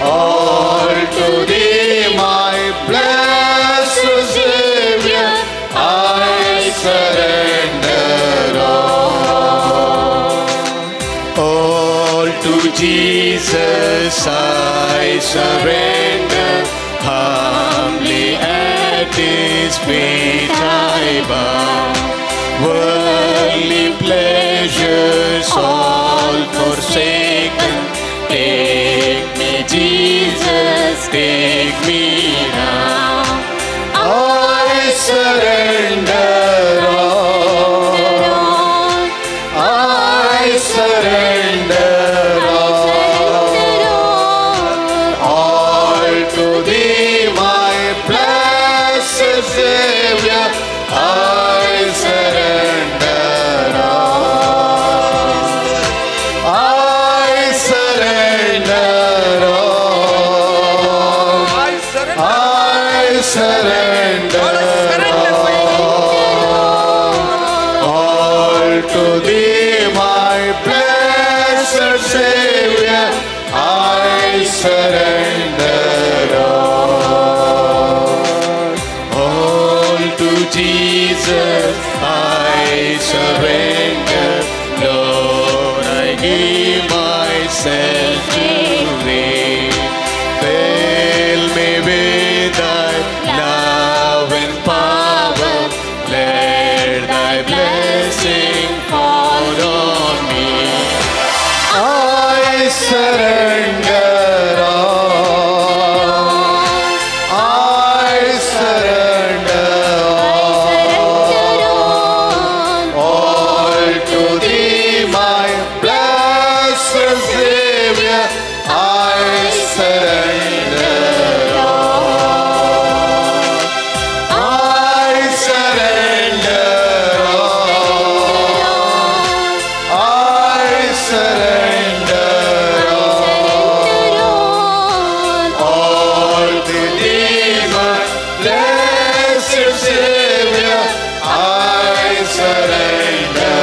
All to thee, my blessed Savior, I surrender all. All to Jesus I surrender, humbly at His feet I bow. Worldly pleasures all forsaken, take me, Jesus, take me now. I surrender all. I surrender all. All to thee, my blessed Savior, I surrender all. I surrender all. I surrender. I surrender Lord, I surrender my all. All to thee, my blessed Savior, I surrender all. All to Jesus I surrender, Lord, I give myself to thee. Fill me with thy love and power, let thy blessing fall on me. I surrender all. I surrender all. All to thee, my blessed Savior, I surrender all. I surrender all. I surrender all. All to thee, my blessed Savior, I surrender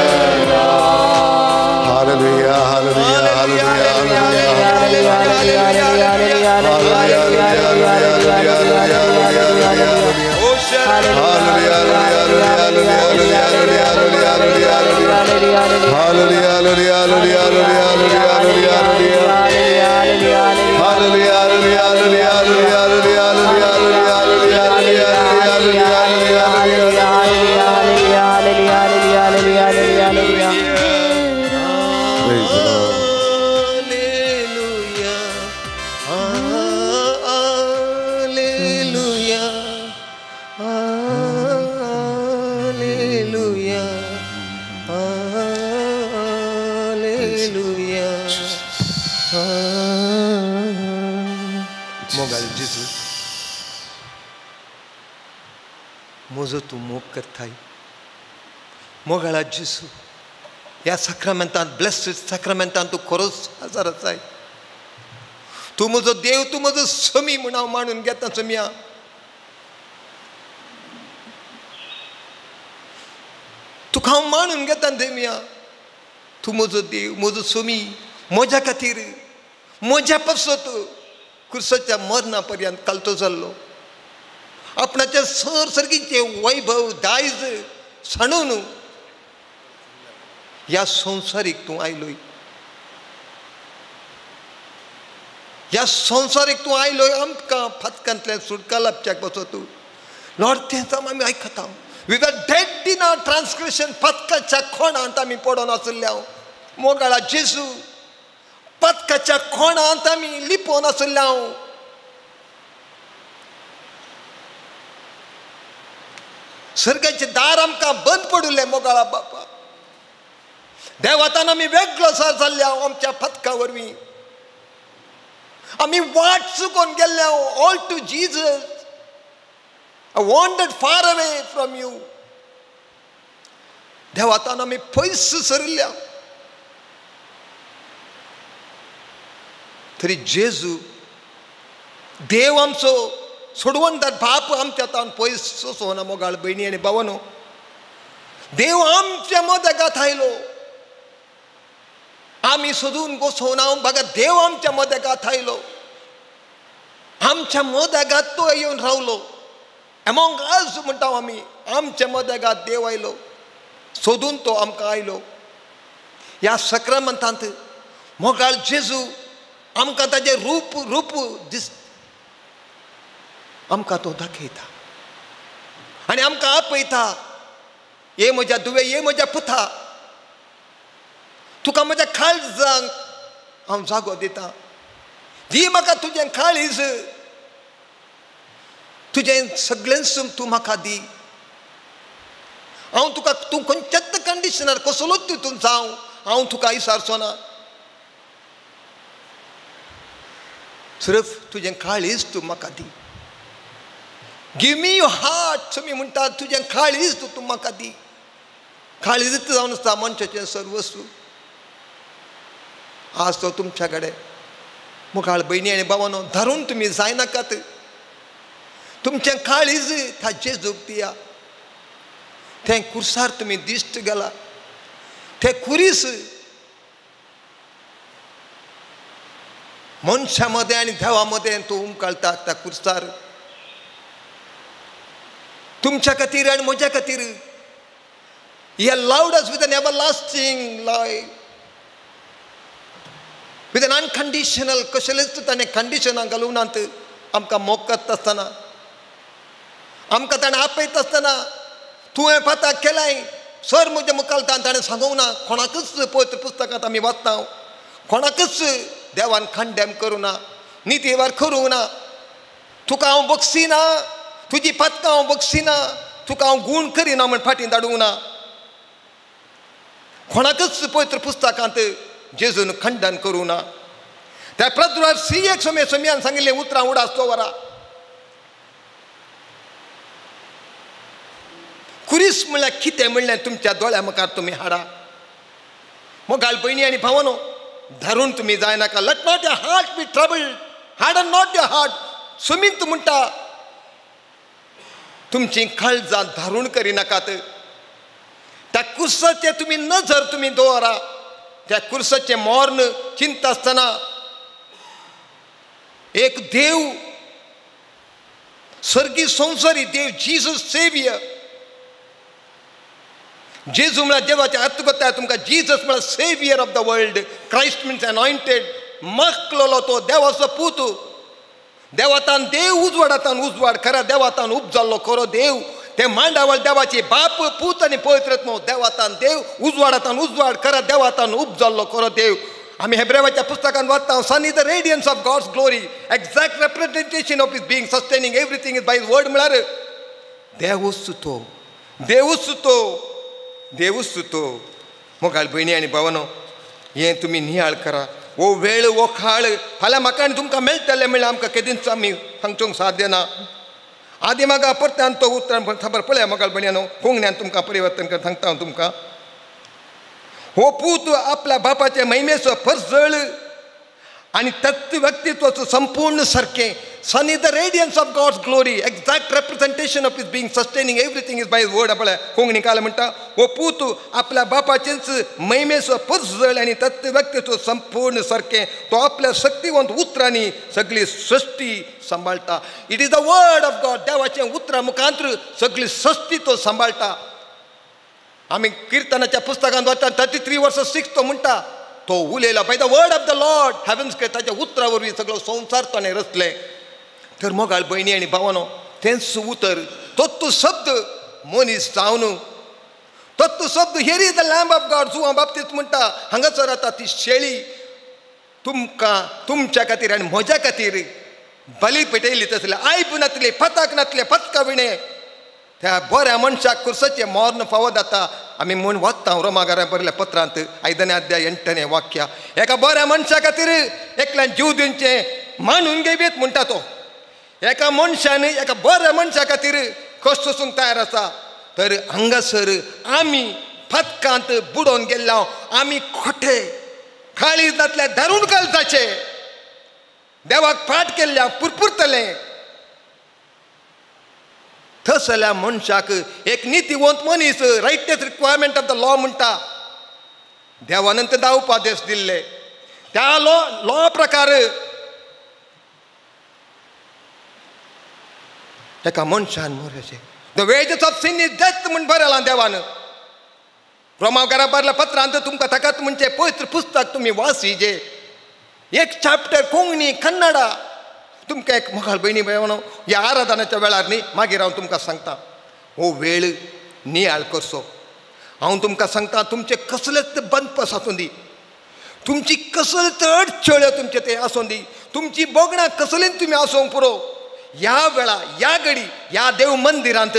all. Hallelujah, hallelujah, hallelujah, hallelujah. Oh, surrender. Praise the Lord. Hallelujah. Hallelujah. Hallelujah. Hallelujah. मोगाळ जेजू, म्हजो तूं मोग करताय. मोगाळा जेजू, ह्या साक्रामेंतान, blessed साक्रामेंतान तूं खरोच आजार आसाय. तूं म्हजो देव, तूं म्हजो समी म्हूण हांव मानून घेता समिया. तुका हांव मानून घेता देमिया. तूं म्हजो देव, म्हजो समी, म्हज्या खातीर, म्हज्या पासत क्रुसाच्या मरणा पर्यंत कालतो जाल्लो. आपणाच्या सर सर्गीचें वैभव दायज सांडून ह्या संवसारीक तूं आयलोय. ह्या संवसारीक तूं आयलोय आमकां फातकांतल्यान सुटका लाबच्याक बसो तूं. लॉर्ड, तेंच आमी आयकता. We were dead in our transgression. पातकाच्या खोणांत आमी पडोन आशिल्ले. हांव मोगाळा जेजू, पातकाच्या खोणांत आमी लिपोवन आशिल्ले. हांव सर्गाचें दार आमकां बंद पडिल्लें मोगाळा बापा. देवातान आमी वेगळो सार जाल्ले आमच्या पातका वरवीं. आमी वाट चुकोवन गेल्ले. All to Jesus. I wandered far away from you. देवातान आमी पयस सरिल्ल्या. तरी जेजू देव आमचो सोडवणदार बाप आमच्या तान पयस सोना. मोगाळ भयणी आनी भावानो, देव आमच्या मदेगात आयलो. आमी सोदून गोसोना बघा, देव आमच्या मदेगात आयलो. आमच्या मदेगात तो येवन रावलो. एमोंग अस म्हणटा आमी, आमच्या मदेगात देव आयलो, सोदून तो आमकां आयलो. ह्या सक्रामंतांत मोगाळ जेजू आमकां ताजें रूप रूप दिस आमकां तो दाखयता आनी आमकां आपयता. ये म्हज्या दुवे, ये म्हज्या पुता, तुका म्हज्या काळजांक हांव जागो दिता. दी म्हाका तुजें काळीज, तुजें सगळेंच तूं म्हाका दी. हांव तुका, तूं खंयच्याच कंडिशनार कसलोच तितून जावं, हांव तुका विसारचो ना. सिर्फ तुजें काळीज तूं म्हाका दी. Give me your heart. तुमी म्हणटा तुजें काळीज तूं म्हाका दी. काळीज जावन आसता मनशाचें सर्वस्व. आज तो तुमच्या कडेन मुखार भयणी आनी भावानो, धरून तुमी जायनाकात. तुमचें काळीज त्या जेजूक दिया. तें कुर्सार तुमी दिश्ट गेला, तें कुरीस मनशा मदें आनी देवा मदें तूं उमकाळटा त्या कुर्सार. तुमच्या खातीर आनी म्हज्या खातीर He allowed us with an everlasting life, with an unconditional. कसलेंच ताणें कंडिशनां घालूंक नात. आमकां मोग करता आसतना, आमकां ताणें आपयता आसतना, तुवें पाताक केलाय सर म्हज्या मुखार ताणें सांगूंक ना. कोणाकूच पवित्र पुस्तकांत आमी वाचता, कोणाकूच देवान कंडेम करूं ना, नितीवार करूंक ना. तुका हांव बक्षिना, तुजी पातकां हांव बक्षिना, तुका हांव गूण करिना म्हण फाटीं धाडूंक ना. कोणाकूच पवित्र पुस्तकांत जेजून खंडन करूं ना. त्या प्रद्वार सी एक सोमे सोम्यान सांगिल्लें उतरां उडास तो वरा. कुरीस म्हणल्यार कितें म्हणलें तुमच्या दोळ्या मुखार तुमी हाडा. मोगाळ भयणी आनी भावानो, धरून तुमी जायनाका. Let not your heart be troubled, harden not your heart. सुमींत म्हणटा तुमची काळजां धारून करिनाकात. त्या कुर्साचे तुमी नजर तुमी दवरा. त्या कुर्साचें मर्ण चिंता आसतना एक देव, स्वर्गीय संवसारी देव, जीसस सेवियर. जेजू म्हळ्यार देवाचें अर्थ कोत्ता तुमकां. जीसस म्हळ्यार saviour of the world. Christ means anointed. माखलेलो तो देवाचो पूत. देवातान देव उजवाडातान उजवाड, खऱ्या देवातान उपजाल्लो खरो देव. ते मांडावळ देवाची बाप, पूत आनी पवित्र आत्मो. देवातान देव उजवाडातान उजवाड, खऱ्या देवातान उपजाल्लो खरो देव. आमी हेब्रेवाच्या पुस्तकान वाचता, son is the radiance of God's glory, exact representation of his being, sustaining everything is by his word. म्हळ्यार देवूच तो, देवूच तो, देवूच तो. मोगाळ भयणी आनी भावानो, हें तुमी नियाळ करा. हो वेळ, हो काळ फाल्यां म्हाका आनी तुमकां मेळटलें म्हणल्यार आमकां केदींच आमी सांगचोंक साध्य ना. आदी म्हाका परत्यान तो उतरान खबर पळया मोगाळ भयण्यानो, कोंकण्यान तुमकां परिवर्तन कर सांगता हांव तुमकां. हो पूत आपल्या बापाचे महिमेचो परजळ आनी तत्व व्यक्तित्वाचो संपूर्ण सारकें. Son is the radiance of God's glory, exact representation of his being, sustaining everything is by his word. आपल्या कोंकणी काल म्हणटा हो पूत आपल्या बापाचेच महिमेचो परजळ आनी तत्व व्यक्तित्व संपूर्ण सारकें. तो आपल्या शक्तिवंत उतरांनी सगळी सृश्टी सांबाळटा. It is the word of God. देवाचें उतरां मुखांतर सगळी सृश्टी तो सांबाळटा. आमी किर्तनाच्या पुस्तकांत वाचता 33:6 तो म्हणटा तो उलयला by the word of the Lord heavens. ताच्या उतरा वरवीं सगळो संवसार ताणें रचलें. तर मोगाळ भयणी आनी भावानो, तेंच उतर, तोच शब्द मनीस जावन, तोच शब्द here is the lamb of God. जुवां बाबतीत म्हणटा हांगासर आतां ती शेळी तुमकां, तुमच्या खातीर आनी म्हज्या खातीर बली पेटयली. तसले आयब नातले, पताक नातले, पतका विणें त्या बऱ्या मनशाक कुर्साचें मर्ण फावो जाता. आमी म्हूण वाचता रोमागारा बरयल्या पत्रांत 5 अध्याय 8 वाक्य, एका बऱ्या मनशा खातीर एकल्यान जीव दिवचें मानून घेवयेत म्हणटा तो. एका मनशान एका बऱ्या मनशा खातीर कश्ट सोसूंक तयार आसा. तर हांगासर आमी फातकांत बुडोवन गेल्ल्या, आमी खोटे काळीज जातले धरून काळजाचे, देवाक फाट केल्ल्या पुरपुरतले. थसल्या मनशाक एक नितीवंत मनीस righteous requirement of the law म्हणटा, देवानंत धा उपादेश दिल्ले त्या लॉ लॉ प्रकार एका मनशान मरचें. The wages of sin is death म्हूण बरयलां देवान. रोमावकारा बरल्या पत्रांत तुमकां ताकात म्हणचें पवित्र पुस्तक तुमी वाचिजे, एक चॅप्टर कोंकणी कन्नडा तुमकां एक मोगाळ भयणी भयणो ह्या आराधनाच्या वेळार न्ही, मागीर हांव तुमकां सांगता हो वेळ नियाळ करचो. हांव तुमकां सांगता तुमचें कसलेच बंदपस आसूं दी, तुमची कसलेच अडचण्यो तुमचे ते आसूं दी, तुमची बोगणां कसलीच तुमी आसूंक पुरो, ह्या वेळा ह्या घडी ह्या देव मंदिरांत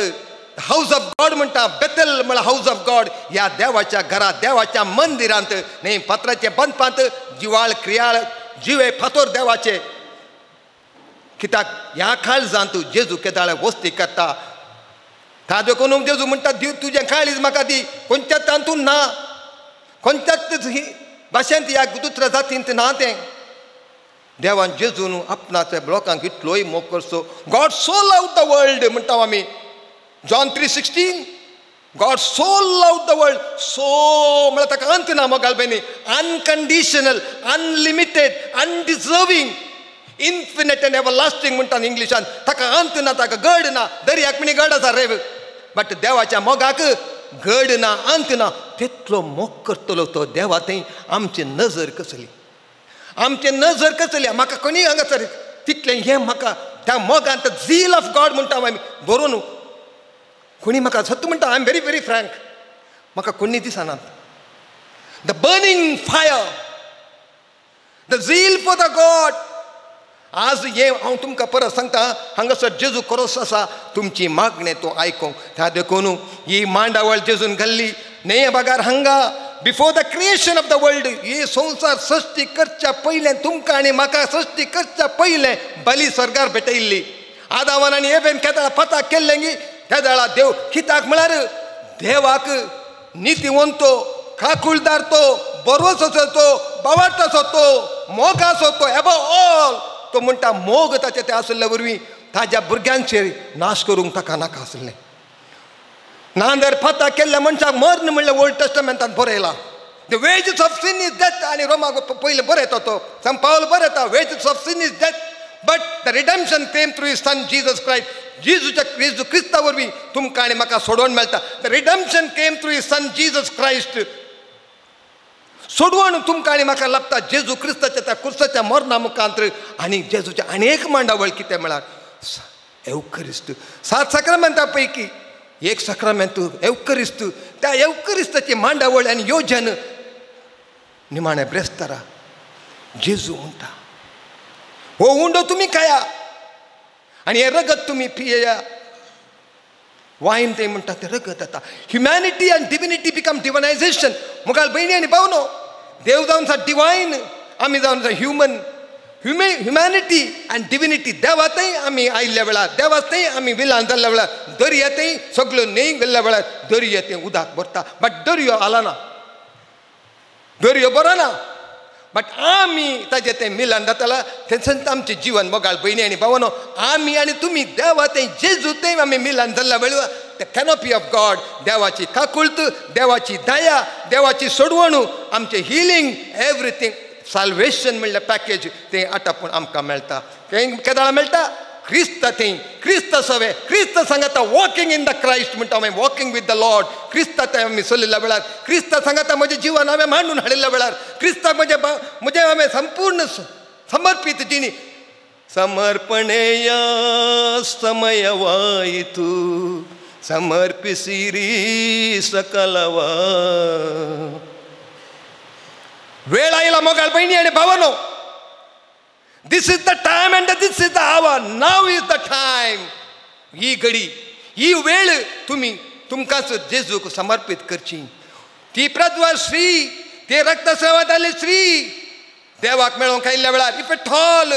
हावज ऑफ गॉड म्हणटा, बेथल म्हळ्यार हावज ऑफ गॉड, ह्या देवाच्या घरा देवाच्या मंदिरांत न्ही फातराचे बंदपांत जिवाळ क्रियाळ जिवे फातोर देवाचे, कित्याक ह्या काळजांत जेजू केदाळे वस्ती करता. ता देखून जेजू म्हणटा दिव तुजें काळीज म्हाका दी, खंयच्याच तातूंत ना, खंयच्याच भाशेंत ह्या दुसऱ्या जातींत ना तें. देवान जेजून आपणाच्या लोकांक इतलोय मोग करचो. God so love the world म्हणटा आमी, John 3:16, God so love the world. So म्हळ्यार ताका अंत ना मोगाल भयणी, unconditional, unlimited, undeserving, infinite and everlasting म्हणटा इंग्लिशान. ताका अंत ना, ताका गड ना, दर्याक म्हणी गड आसा रे, बट देवाच्या मोगाक गड ना, अंत ना. तितलो मोग करतलो तो देवा थंय आमची नजर कसली, आमची नजर कसली. म्हाका कोणी हांगासर तितलें हें म्हाका त्या मोगांत झील ऑफ गॉड म्हणटा आमी बरोवन. कोणी म्हाका सत्य म्हणटा, I am very very frank, म्हाका कोणी दिसनात. The burning fire, the zeal for the God. आज हें हांव तुमकां परत सांगता, हांगासर जेजू खरोच आसा, तुमची मागणें तो आयकूंक. त्या देखून ही मांडावळ जेजून घाल्ली न्हय बगार हांगा before the creation of the world, ही संवसार सृश्टी करच्या पयलें तुमकां आनी म्हाका सृश्टी करच्या पयलें बली स्वर्गार भेटयल्ली. आदावान आनी एवेन केदाळा पता केल्लें गी तेदाळा देव कित्याक म्हळ्यार देवाक नितीवंत तो, काकुळदार तो, बरोच असो तो, बावार्थ असो तो, मोग असो तो, एबव ऑल तो म्हणटा मोग ताचे ते आशिल्ले वरवीं ताज्या भुरग्यांचेर नाश करूंक ताका नाका आशिल्लें. ना जर पता केल्ल्या मनशाक मर्ण म्हणलें ओल्ड टेस्टमेंटान बरयलां. The wages of sin is death. आनी रोमाक पयलें बरयता तो संत पावल बरयता, wages of sin is death, but the redemption came through his son Jesus Christ. जेजूच्या जेजू क्रिस्ता वरवीं तुमकां आनी म्हाका सोडोवन मेळटा. The redemption came through his son Jesus Christ. सोडवण तुमकां आनी म्हाका लाभता जेजू क्रिस्ताच्या त्या कुर्साच्या मरणा मुखांत. आनी जेजूच्या आनी एक मांडावळ कितें म्हळ्यार एवकरिस्त. 7 साक्रामेंता पैकी एक साक्रामेंत एवकरिस्त. त्या एवकरिस्ताची मांडावळ आनी योजन निमाणें ब्रेस्तारा जेजू म्हणटा, हो उंडो तुमी खाया आनी हें रगत तुमी पियेया. वायन ते म्हणटा तें रगत जाता. ह्युमॅनिटी आनी डिविनिटी बिकम डिवनायझेशन. मुखार भयणी आनी भावनो, देव जावन आसा डिवायन, आमी जावन आसा ह्युमन. ह्युमॅनिटी आनी डिविनिटी देवातय आमी आयिल्ल्या वेळार, देवातय आमी विलान जाल्ल्या वेळार, दर्यातय सगळ्यो न्हंय गेल्ल्या वेळार दर्या तें उदक भरता, बट दर्यो हालना, दर्यो भरना, बट आमी ताजें तें मिलन जाताला थंयसर आमचें जिवन. मोगाळ भयणी आनी भावनो, आमी आनी तुमी देवा तें जेजू तें आमी मिलन जाल्ल्या वेळार the canopy of God, देवाची काकुळत, देवाची दया, देवाची सोडवणू, आमचें हिलींग, एवरीथींग, साल्वेशन म्हणल्यार पॅकेज तें आतां आमकां मेळटा. केदाळा मेळटा? क्रिस्त थंय, क्रिस्त सवे, क्रिस्त सांगता वॉकिंग इन the Christ म्हणटा आमी, वॉकिंग विथ the Lord. क्रिस्त थंय आमी चलिल्ल्या वेळार, क्रिस्त सांगता म्हजें जिवन हांवें मांडून हाडिल्ल्या वेळार, क्रिस्ताक म्हजें म्हजें हांवें संपूर्ण समर्पीत जिणी समर्पणेय समयवायतू समर्पिसिरी सकलवा. वेळ आयला मोगाळ भयणी आनी भावानो, this is the time and this is the hour. Now is the time. ही घडी, ही वेळ तुमी तुमकांच जेजूक समर्पीत करची. ती प्रद्वार स्त्री, ते रक्तस्रावांत आयिल्ली स्त्री देवाक मेळोवंक आयिल्ल्या वेळार, if at all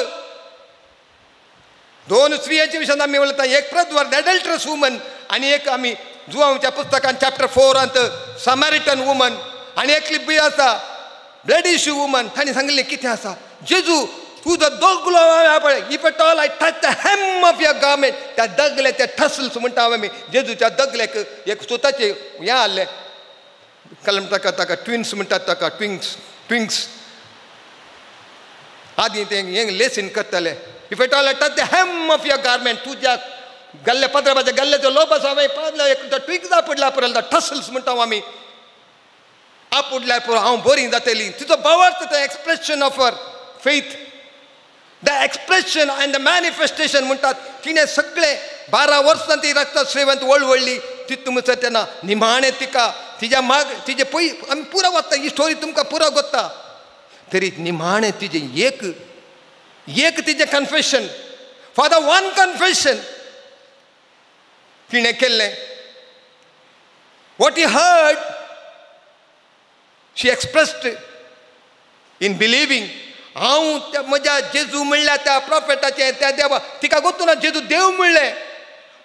दोन स्त्रियांच्या विशयान आमी उलयता, एक प्रद्वार एडल्ट्रस वुमन आनी एक आमी जुवांच्या पुस्तकान चॅप्टर 4 समारिटन वुमन आनी एकली बी आसा ब्लडिश वुमन. तांणी सांगिल्लें कितें आसा, जेजू तुजो दगलो पळय, if at all I touch the hem of your garment, त्या दगले ते ठसल्स म्हणटा आमी. जेजूच्या दगलेक एक सुताचें हें आहलें, कलम ताका ताका ट्विन्स म्हणटात ताका, ट्विंग्स ट्विंग्स आदी तें हें लेसीन करतले. If at all I touch the hem of your garment, तुज्या गल्ले पत्राच्या गल्ल्याचो लोब आसा हांवें पावलो एक ट्विंग्स आपुडल्या पुरो, ठसल्स म्हणटा आमी, आपुडल्यार पुरो हांव बरी जातली. तिचो भावार्थ तें expression of her faith, the expression and the manifestation म्हणटात. तिणें सगळें 12 वर्सां ती रक्तस्रेवंत वळवळ्ळी. तितून म्हणसर तेन्ना निमाणें तिका तिज्या माग तिजे पय आमी पुरो वता ही स्टोरी तुमकां पुरो गोत्ता. तरी निमाणें तिजें एक एक तिजें confession, for the one confession तिणें केल्लें, what you heard she expressed in believing. हांव त्या म्हज्या जेजू म्हणल्यार त्या प्रॉफेटाचें त्या देवा तिका गोतू ना जेजू देव म्हणलें,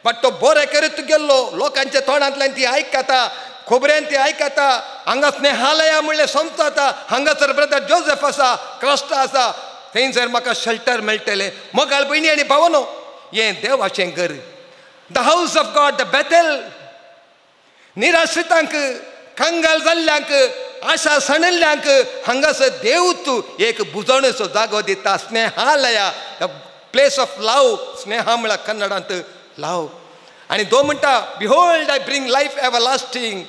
बट तो बरें करीत गेल्लो. लोकांच्या तोंडांतल्यान ती आयकता, खोबऱ्यान ती आयकता. हांगा स्नेहालया म्हणलें संस्था आसा, हांगासर ब्रदर जोसेफ आसा, क्रस्ट आसा, थंयसर म्हाका शेल्टर मेळटलें. मोगाळ भयणी आनी भावनो, हें देवाचें घर, the house of God, the Bethel. निराश्रितांक, कंगाल जाल्ल्यांक, आशा सणिल्ल्यांक हांगासर देव तूं एक बुजवणेचो जागो दिता. Snehalaya, the place of love. Sneha म्हळ्यार कन्नडांत लव. आनी दो म्हणटा, behold I bring life everlasting.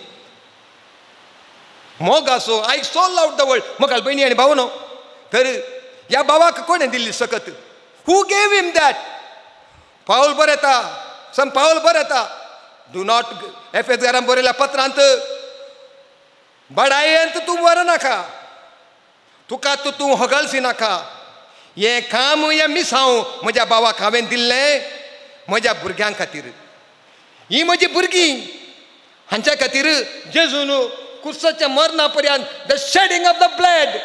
मोग आसो, I so love the world. मोगाल भयणी आनी भावनो, तर ह्या भावाक कोणें दिल्ली सकत? Who gave him that? पावल बरयता, सम पावल बरयता, do not एफेसकारान बरयल्या पत्रांत, बडायेंत तूं व्हरनाका, तुका तूं तूं होगळसी नाका. हें काम हें मिसांव म्हज्या भावाक हांवें दिल्लें म्हज्या भुरग्यां खातीर. ही म्हजी भुरगीं हांच्या खातीर जेजून कुर्साच्या मरणा पर्यंत the shedding of the blood.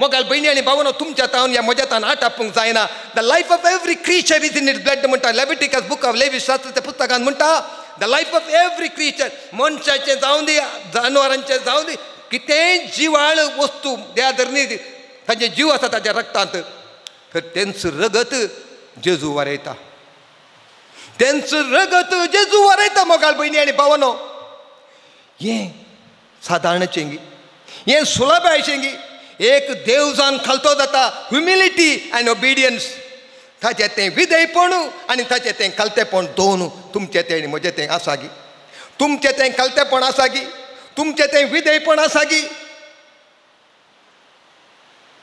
मोगाल भयणी आनी भावनो, तुमच्या तावन ह्या म्हज्या तावन आटापूंक जायना. The life of every creature is in its blood म्हणटा लेविटिकस बुक ऑफ लेवी शास्त्राच्या पुस्तकांत म्हणटा, the life of every creature, मनशाचें जावं दी, जानवरांचें जावं दी, कितेंय जिवाळ वस्तू त्या धरणी तांचे जीव आसा ताच्या रक्तांत, तर तेंच रगत जेजू वारयता, तेंच रगत जेजू वारयता. मोगाळ भयणी आनी भावनो, हें सादारणचें गी, हें सुलभायचें गी. एक देव जावन खालतो जाता, ह्युमिलिटी आनी ओबिडियन्स. ताचें तें विधेयपण आनी ताचें तें खालतेपण दोन तुमचें तें आनी म्हजें तें आसा गी, तुमचें तें खालतेपण आसा गी, तुमचें तें विधेयपण आसा गी.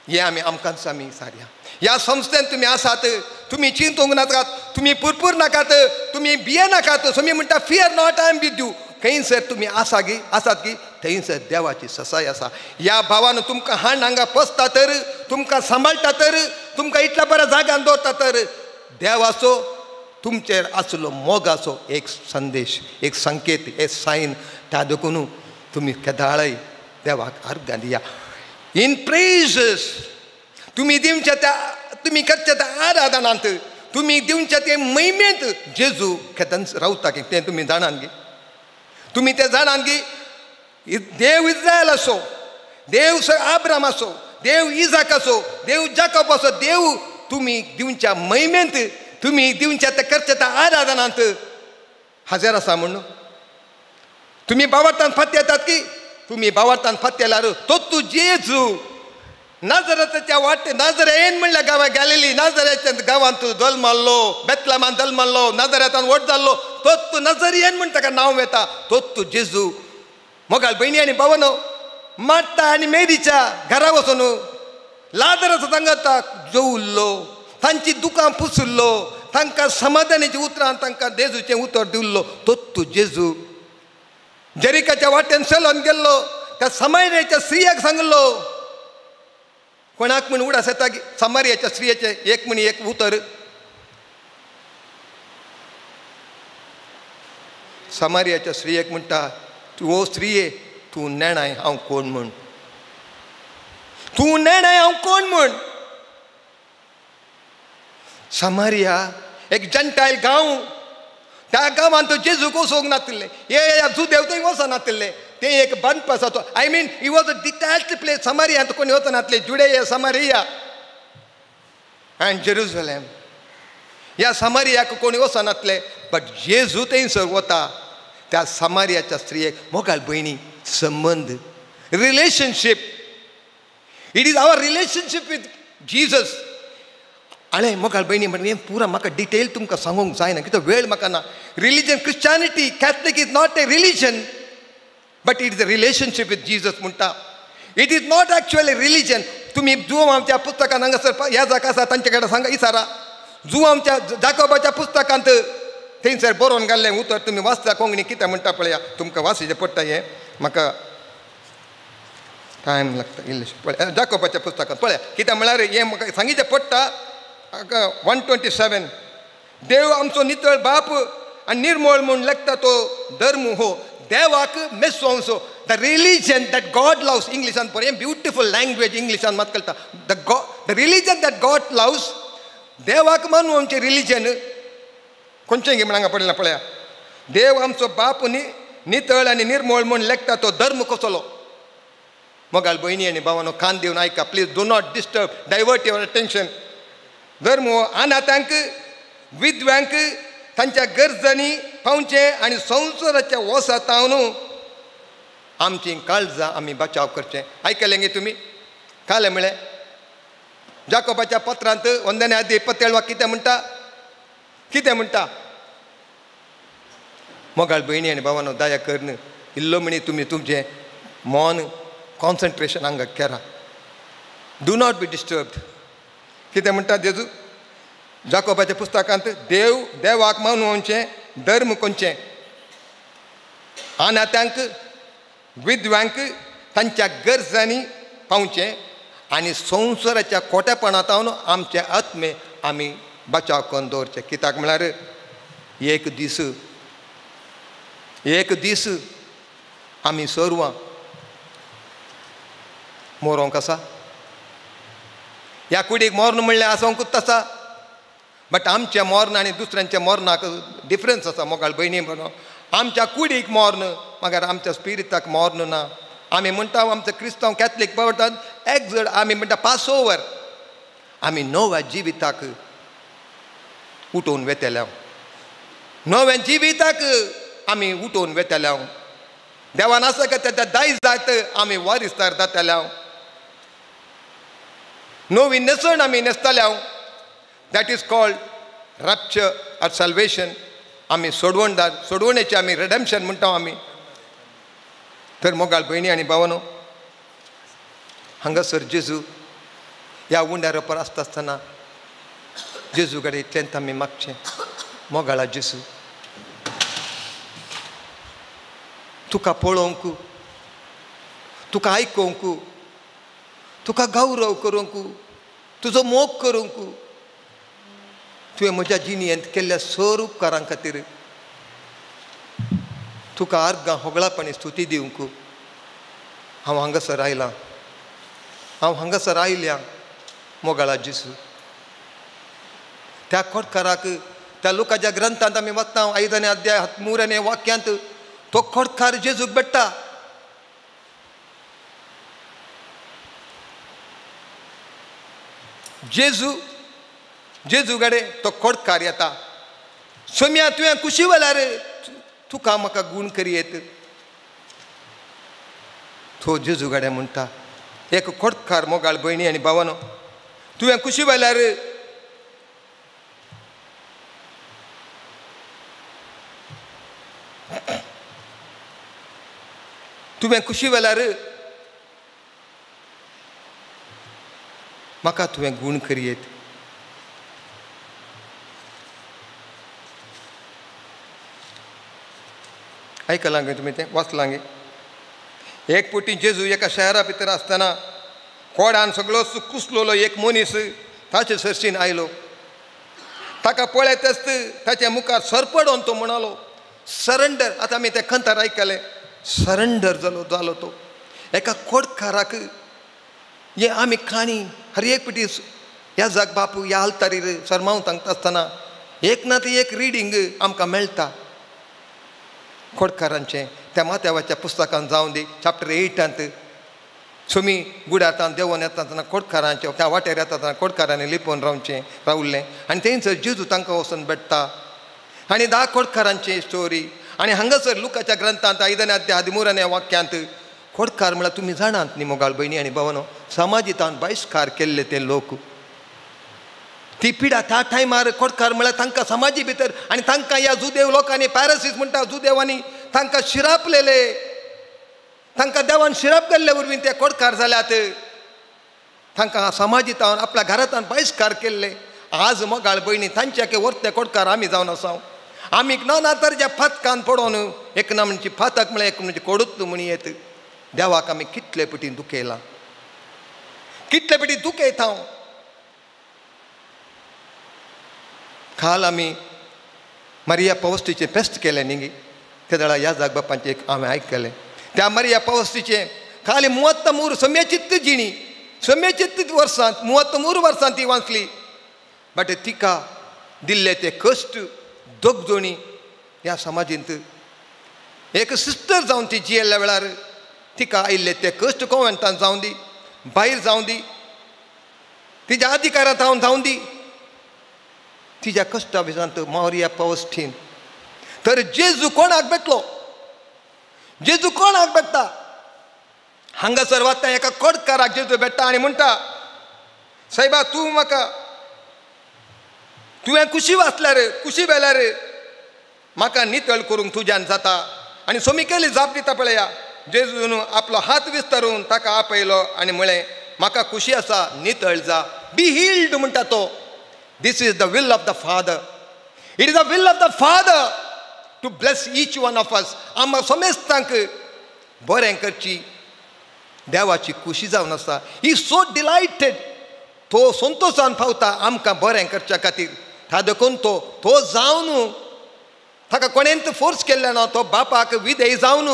हें आमी आमकांच आमी सारया. ह्या संस्थेन तुमी आसात, तुमी चिंतूंक नाकात, तुमी पुरपूर नाकात, तुमी भिये नाकात. तुमी म्हणटा fear not, I am with you. खंयसर तुमी आसा गी, आसात गी, थंयसर देवाची ससाय आसा. ह्या भावान तुमकां हाण हांगा पोसता तर, तुमकां सांबाळटा तर, तुमकां इतल्या बऱ्या जाग्यान दवरता तर, देवाचो तुमचेर आसलो मोगाचो एक संदेश, एक संकेत, एक सायन. त्या देखून तुमी केदाळय देवाक अर्घां दिया इन प्रेजस. तुमी दिवच्या त्या, तुमी करच्या त्या आराधनांत, तुमी दिवच्या ते महिमेंत जेजू केदन रावता की तें तुमी जाणान गी, तुमी तें जाणान की देव इज्रायल आसो, देव आब्राम आसो, देव इजाक आसो, देव जाकब आसो, देव तुमी दिवच्या महिमेंत, तुमी दिवच्या त्या करच्या त्या आराधनांत हजर आसा. म्हणून तुमी बावडतान फात्यातात की, तुमी बावडतान फात्याल्यार तो तूं जेजू नाजराच्या वाटे, नाजरेन म्हणल्या गांवां गॅलिली, नाजरेच्या गांवांत जल्माल्लो, बेतलामान जल्माल्लो, नाजरेतान व्हड जाल्लो, तो तूं नजरियेन म्हण ताका नांव येता, तो तूं जेजू. मोगाळ भयणी आनी भावनो, मार्ता आनी मेरीच्या घरा वचून लाजराचो सांगता जेवल्लो, तांची दुकां पुसल्लो, तांकां समाधानाची उतरां, तांकां जेजूचें उतर दिल्लो, तो तूं जेजू. जेरिकाच्या वाटेन चलोन गेल्लो, त्या समायऱ्याच्या स्त्रियाक सांगलो, कोणाक म्हण उडास येता की समारियाच्या स्त्रियेचें एक म्हण एक उतर, समारियाच्या स्त्रियेक म्हणटा, तूं ओ स्त्रिये, तूं नेणाय हांव कोण म्हूण, तूं नेणाय हांव कोण म्हूण. समारिया एक जंटायल गांव, त्या गांवांत जेजूक वचोंक नातिल्लें, हे जुदेव थंय वचनातिल्लें, तें एक बांदपास आसा. I mean he was a detached place. समारियांत कोणी वचनातले, जुडेया, समारिया आनी जेरुजलेम ह्या समारियाक कोणी वचनातले. बट जेजू थंयसर वता त्या समारियाच्या स्त्रियेक. मोगाळ भयणी, संबंद, relationship, it is our relationship with Jesus. आळे मोगाळ भयणी म्हणून हें पुरा म्हाका डिटेल तुमकां सांगूंक जायना, कित्याक वेळ म्हाका ना. Religion, Christianity, Catholic is not a religion, but it is a relationship with Jesus म्हणटा. It is not actually religion. तुमी जुवांच्या पुस्तकान हांगासर ह्या जाका आसा तांचे कडेन सांगा इसारा. जुवांच्या जाकोबाच्या पुस्तकांत थंयसर बरोवन घाल्लें उतर तुमी वाचता कोंकणी कितें म्हणटा पळया, तुमकां वाचचें पडटा. हें म्हाका टायम लागता इल्लें. पळया जाकोबाच्या पुस्तकांत पळया कितें म्हळ्यार हें म्हाका सांगिचें पडटा. 127, देव आमचो नितळ बाप आनी निर्मळ म्हूण लेखता तो धर्म हो देवाक मेसोवचो. The religion that God loves, इंग्लिशान पळय, ब्युटिफूल लँग्वेज इंग्लिशान मात कळटा. The religion that God loves, देवाक मानू आमचें रिलीजन खंयचें गे म्हण हांगा पडला पळया. देव आमचो बाप नितळ आनी निर्मळ म्हूण लेखता तो धर्म कसलो. मोगाळ भयणी आनी भावानो, कान दिवन आयका, please do not disturb, divert your attention. धर्म हो अनाथांक, विधव्यांक तांच्या गरजांनी पावचें आनी संवसाराच्या वसातावन आमची काळजां आमी बचाव करचें. आयकलें गे तुमी? कालें म्हळें जाकोबाच्या पत्रांत वंदने आदी पतेळवा कितें म्हणटा, कितें म्हणटा. मोगाळ भयणी आनी भावानो, दया करून इल्लो म्हणी तुमी तुमचें मन कॉन्सन्ट्रेशन हांगा केरा. Do not be disturbed. कितें म्हणटा जेजू जाकोबाच्या पुस्तकांत? देव देवाक मानवचें धर्म खंयचें, अनाथांक, विधव्यांक तांच्या गरजांनी पावचें आनी संवसाराच्या खोटेपणांत आमचे आत्मे आमी बचाव करून दवरचें. कित्याक म्हळ्यार एक दीस, एक दीस आमी सर्वां मरोंक आसा. ह्या कुडीक मर्ण म्हणल्यार आसोंकूच आसा, बट आमचें मर्ण आनी दुसऱ्यांच्या मरणाक डिफरन्स आसा. मोगाळ भयणी म्हणून आमच्या कुडीक मर्ण, मगर आमच्या स्पिरिताक मर्ण ना. आमी म्हणटा आमचो क्रिस्तांव कॅथलीक पळतात एक्जड, आमी म्हणटा पास ओवर. आमी नव्या जिविताक उठोवन वेतल्या, नव्या जिविताक आमी उठोवन वेतल्या. देवान आसा का त्या दायज जात आमी वारिसदार जातल्या. नवी न्हेसण आमी न्हेसतल्या. That is called rapture or salvation. आमी सोडवणदार, सोडवणेचें आमी रिडेम्पशन म्हणटा आमी. तर मोगाळ भयणी आनी भावानो, हांगासर जेजू ह्या उंड्यार रोपार आसता आसतना जेजू कडेन इतलेंच आमी मागचें, मोगाळा जेजू, तुका पळोवंक, तुका आयकोवंक, तुका गौरव करूंक, तुजो मोग करूंक तुवें म्हज्या जिणेंत केल्ल्या सर उपकारां खातीर तुका आर्गां होगळापणी स्तुती दिवंक हांव हांगासर आयलां, हांव हांगासर आयल्या. मोगाळा जेजू, त्या खोटकाराक त्या लोकांच्या ग्रंथांत आमी वता आयदने अध्याय 13 वाक्यांत तो खोटकार जेजूक भेट्टा. जेजू जेजू कडेन तो खोटकार येता. सोम्या तुवें खुशी वेल्यार तुका म्हाका गूण करी येत. तो जेजू कडेन म्हणटा, एक खोटकार मोगाळ भयणी आनी भावानो, तुवें खुशी वेल्यार तुवें खुशी वेल्यार म्हाका तुवें गूण करी येत. आयकलां गे तुमी तें वाचलां गे? एक पुटी जेजू एका शहरा भितर आसतना कोडान सगळो कुसलोलो एक मनीस ताचे सरशीन आयलो. ताका पळयतच ताच्या मुखार सरपडोन तो म्हणालो, सरेंडर. आतां आमी तें खंतार आयकलें, सरेंडर जालो जालो तो एका खोडकाराक. हे आमी काणी हर एक पिटी ह्या जाग बापू ह्या आल्तारीर सरमाव सांगता आसतना एक ना ती एक रिडींग आमकां मेळटा. खोडकारांचें त्या माथ्यावाच्या पुस्तकान जावन दी चॅप्टर 8 सुमी गुडातान देवोन येता तेन्ना खोडकारांचे त्या वाटेर येता तेन्ना खोडकारांनी लिपोवन रावचें रावल्लें आनी थंयसर जेजू तांकां वचून भेटता आनी 10 खोडकारांची स्टोरी. आनी हांगासर लुकाच्या ग्रंथांत 5 अध्याय 13 वाक्यांत खोडकार म्हळ्यार तुमी जाणात न्ही मोगाळ भयणी आनी भावानो, समाजीतान बहिश्कार केल्ले ते लोक, ती पिडा त्या टायमार खोडकार म्हळ्यार तांकां समाजी भितर आनी तांकां ह्या जुदेव लोकांनी पॅरसीस म्हणटा जुदेवांनी तांकां शिरापलेले, तांकां देवान शिराप केल्ले वरवीं ते खोडकार जाल्यात, तांकां समाजीतान आपल्या घरांतान बहिश्कार केल्ले. आज मोगाळ भयणी तांच्या वर्ते खोडकार आमी जावन आसा. आमी ना तर ज्या फातकान पडोन एक ना म्हणजे फातक म्हळ्यार एक म्हणजे कोडूत म्हण येत देवाक आमी कितले पटी दुखयला, कितले पटी दुखयता. काल आमी मरिया पवस्तीचें फेस्त केलें न्ही, ते वेळार ह्या जागबापांचें एक हांवें आयकलें. त्या मरिया पवस्तीचें खाली 33 सम्यचित्त जिणी, सम्यचित्त वर्सांत 33 वर्सां ती वाचली, बट तिका दिल्ले ते कश्ट दोगजणी ह्या समाजींत एक सिस्टर जावन ती जियेल्ल्या वेळार तिका आयिल्ले ते कश्ट कोवेंटान जावन दी, भायर जावन दी, तिज्या अधिकारांत हांव जावन दी, तिज्या कश्टा विजांत मरिया पवस्तीन. तर जेजू कोणाक भेटलो? जेजू कोणाक भेट्टा? हांगासर वता एका खोडकाराक जेजू भेट्टा आनी म्हणटा, सायबा तूं म्हाका तुवें कुशी वाचल्यार कुशी वेल्यार म्हाका नितळ करूंक तुज्यान जाता. आनी सोमी केली जाप दिता पळया, जेजून आपलो हात विस्तारून ताका आपयलो आनी म्हळें म्हाका खुशी आसा, नितळ जा, बी हिल्ड म्हणटा तो. This is the will of the Father. It is the will of the Father to bless each one of us. आमकां समेस्तांक बरें करची देवाची खुशी जावन आसा. ही सो डिलायटेड, तो संतोशान पावता आमकां बरें करच्या खातीर. ता देखून तो तो जावन ताका कोणेंत फोर्स केल्ले ना, तो बापाक विधेय जावन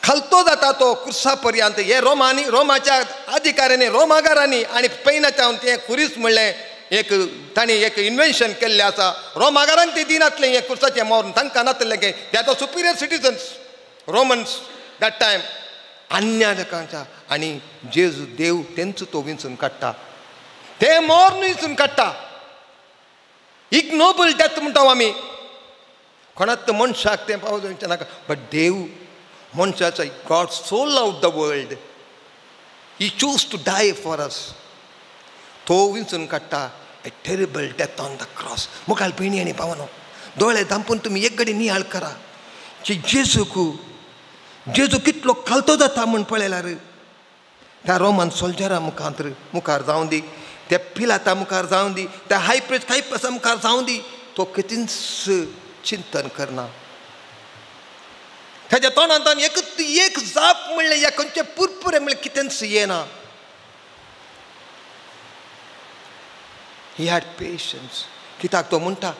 खालतो जाता तो कुर्सा पर्यंत. हे रोमांनी, रोमाच्या अधिकाऱ्यांनी, रोमागारांनी आनी स्पेनाच्या तें खुरीस म्हणलें एक तांणी एक इन्वेन्शन केल्लें आसा. रोमागारांक ती दिनातलें हें कुर्साचें मरण तांकां नातलें की ते आतां superior citizens Romans that time अन्या लोकांच्या. आनी जेजू देव तेंचो तो विंचून काडटा, ते मरण विंचून काडटा. इग्नोबल डेथ म्हणटा आमी, कोणाक मनशाक तें पावचें नाका, बट देव मनशाचो God so love the world, he choose to die for us. तो विंचून काडटा a terrible death on the cross. मुखार भयणी आनी भावानो, दोळे धांपून तुमी एक घडी नियाळ करा की जेजूक जेजू कितलो खालतो जाता म्हूण पळयल्यार त्या रोमन सोल्जरा मुखार मुखार जावन दी, त्या पिलाता मुखार जावन दी, त्या हायप्रेस कायपसा मुखार जावन दी, तो कितेंच चिंतन करना. ताच्या तोंडांत एक एक जाप म्हणलें ह्या खंयचें पुरपुरें म्हणलें कितेंच येना. He had patience. कित्याक तो म्हणटा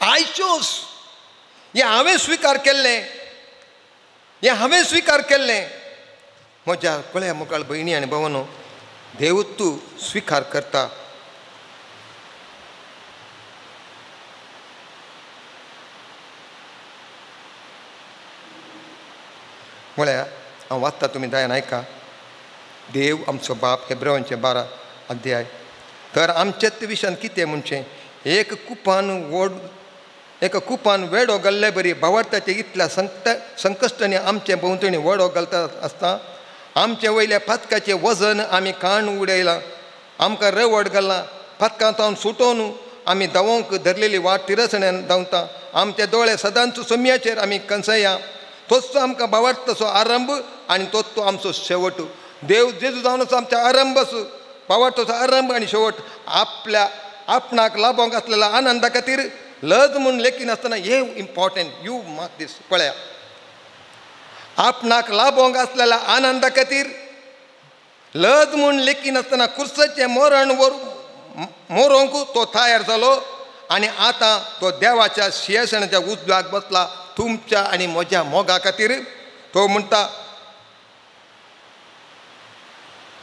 I chose, हें हांवें स्विकार केल्लें, हें हांवें स्विकार केल्लें. म्हज्या पळया मुखार भयणी आनी भावानो, देव तूं स्विकार करता. म्हळ्यार हांव वाचता, तुमी दयान आयका. देव आमचो बाप, हेब्रेवांचे 12 अध्याय. तर आमचेच विशयान कितें म्हणचें, एक कुपान व्हड एका कुपान वेडो घाल्ले बरी भावार्थाचे इतल्या संकश्टांनी आमचे भोंवतणी वडो घालता आसता. आमचे वयल्या पातकाचें वजन आमी काण उडयलां, आमकां रेवड घालां, पातकांत सुटोवन आमी धांवोंक धरलेली वाट तिरसण्यान धांवता. आमचे दोळे सदांच सोम्याचेर आमी कंसया, तोच आमकां भावार्थाचो आरंभ आनी तोच तो आमचो शेवट. देव जेजू जावन आसा आमच्या आरंभ, भावार्थाचो आरंभ आनी शेवट. आपल्या आपणाक लाभोंक आसलेल्या आनंदा खातीर लज म्हूण लेखिनासतना, हे इम्पॉर्टंट, you mark दीस पळया, आपणाक लाभोंक आसलेल्या आनंदा खातीर लज म्हूण लेखिनासतना कुर्साचें मरण मोरोंक तो तयार जालो आनी आतां तो देवाच्या शिंयासनाच्या उजव्याक बसला तुमच्या आनी म्हज्या मोगा खातीर. तो म्हणटा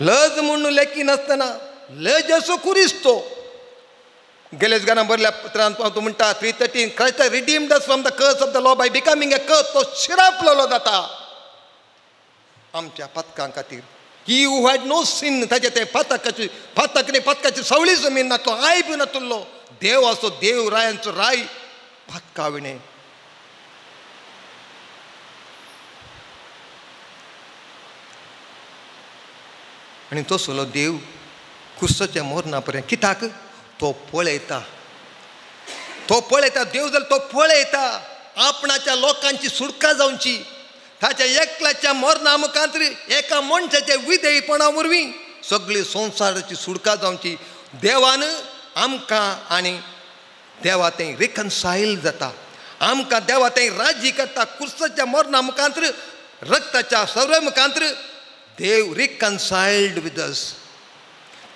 लज म्हूण लेखिनासतना लज असो कुरीस तो गेलेजगाना बरल्या पत्रान तूं म्हणटा 3:13 Christ redeemed us from the curse of the law by becoming a curse. तो शिरापलेलो जाता आमच्या पातकां खातीर. He who had no sin ताचे ते पातकाची पातक न्ही पातकाची सवळी जमीन ना, तो I B नातुल्लो. देव असो देव रायांचो राय पातका विणे. आनी तसलो देव कुस्साच्या मोरना पर्यंत कित्याक तो पळयता, तो पळयता देव जाल्यार तो पळयता आपणाच्या लोकांची सुटका जावची. ताच्या एकल्याच्या मरणा मुखांत एका मनशाच्या विधेयपणा वरवीं सगळी संवसाराची सुटका जावची. देवान आमकां आनी देवा थंय रिकन्सायल जाता, आमकां देवा थंय राजी करता. कुर्साच्या मरणा मुखांत रक्ताच्या सर्व मुखांत देव reconciled with us,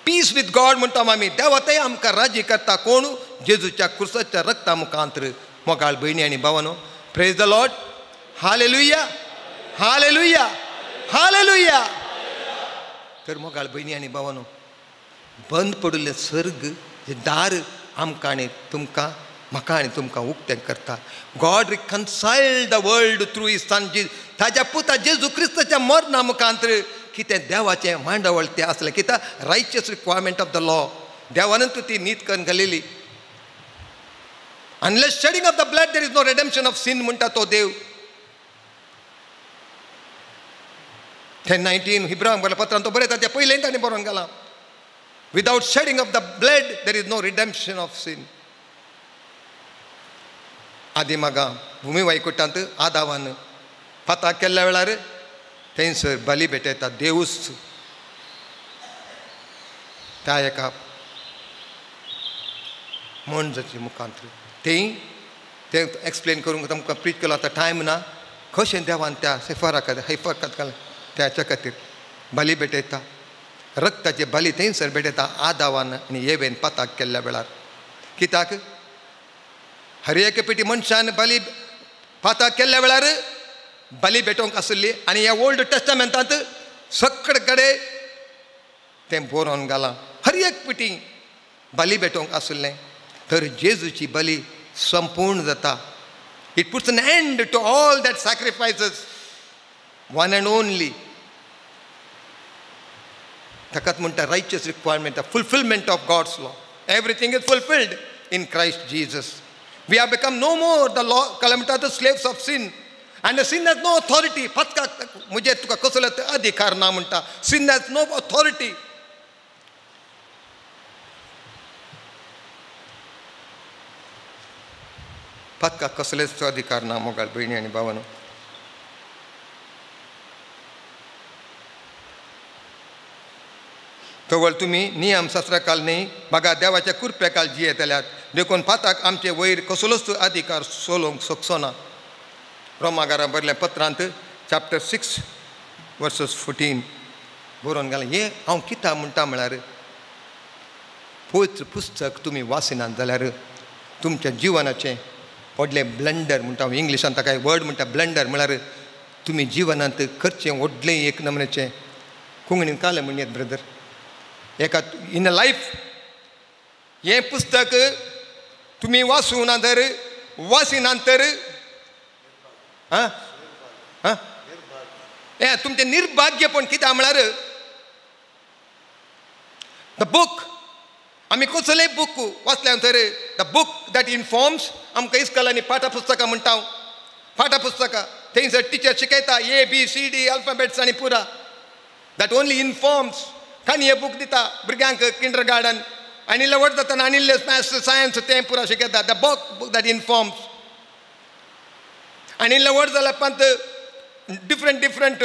peace with God म्हणटा आमी. देवा थंय आमकां राजी करता. कोण? जेजूच्या कुर्साच्या रक्ता मुखांत. मोगाळ भयणी आनी भावानो, praise the Lord. Hallelujah, hallelujah, hallelujah. तर मोगाळ भयणी आनी भावानो, बंद पडिल्लें सर्ग जे दार आमकां आनी तुमकां, म्हाका आनी तुमकां उक्तें करता. God reconciled the world through his son Jesus. ताज्या पुता जेजू क्रिस्ताच्या मरणा मुखांत कितें देवाचें मांडावळ तें आसलें. कित्याक righteous requirement of the law देवानूच ती नीत करून घालेली. Unless shedding of the blood there is no redemption of sin म्हणटा तो देव. 10:19 हिब्राम बरयल्या पत्रान तो बरयता, त्या पयलें ताणें बरोवन घालां, without shedding of the blood there is no redemption of sin. आदी मागा भुमी वायकुटांत आदावान पाता केल्ल्या वेळार थंयसर बली भेटयता देवूच त्या एका मनशाच्या मुखांत. तें तें एक्सप्लेन करूंक तुमकां प्रीच केलो आतां टायम ना. कशें देवान त्या सेफारा खातीर हैफा खातीर त्याच्या खातीर बली भेटयता, रक्ताचे बली थंयसर भेटयता आदावान आनी येवेन पाताक केल्ल्या वेळार. कित्याक हर एक पेटी मनशान बली पाताक केल्ल्या वेळार बली भेटोवंक आशिल्ली. आनी ह्या ओल्ड टेस्टामेंटांत सगळे कडेन तें बरोवन घालां, हर एक पेटी बली भेटोवंक आशिल्लें. तर जेजूची बली संपूर्ण जाता. It puts an end to all that sacrifices, one and only. ताकाच म्हणटा righteous requirement, the fulfilment of God's law. Everything is fulfilled in Christ Jesus. We have become no more the law, कळ्ळें the slaves of sin. And the sin has no authority. पातकाक म्हजेर तुका कसलो अधिकार ना म्हणटा. Sin has no authority. पातकाक कसलेच अधिकार ना मोगाळ भयणी आनी भावानो. तवळ तुमी नियम शास्त्राकाल न्ही बागा देवाच्या कृपेकाल जियेतल्यात, देखून पाताक आमचे वयर कसलोच अधिकार चलोवंक शकचो ना. रोमागारा बरल्या पत्रांत चॅप्टर 6 वर्सस 14 बरोवन घालें. हें हांव कित्याक म्हणटा म्हळ्यार पवित्र पुस्तक तुमी वाचिनात जाल्यार तुमच्या जिवनाचें व्हडलें ब्लंडर म्हणटा हांव. इंग्लिशान ताका वर्ड म्हणटा ब्लंडर. म्हळ्यार तुमी जिवनांत करचें व्हडलें एक नमुन्याचें कोंकणीन कालें म्हणयेत ब्रदर एका इन अ लायफ. हें पुस्तक तुमी वाचूं ना तर वाचिनात तर आं आं हें तुमचें निर्भाग्यपण. कित्याक म्हळ्यार the book आमी कसलेय बूक वाचल्या तर the book that informs. आमकां इस्कॉलांनी पाठा पुस्तकां म्हणटा हांव, पाठा पुस्तकां थंयसर टिचर शिकयता A B C D alphabets आनी पुरा. That only informs. काणये बूक दिता भुरग्यांक किंडर गार्डन आनी इल्लें व्हड जातना आनी इल्लें मॅथ्स सायन्स तें पुरा शिकयता. The book that informs. आनी इल्लें व्हड जाल्या उपरांत different different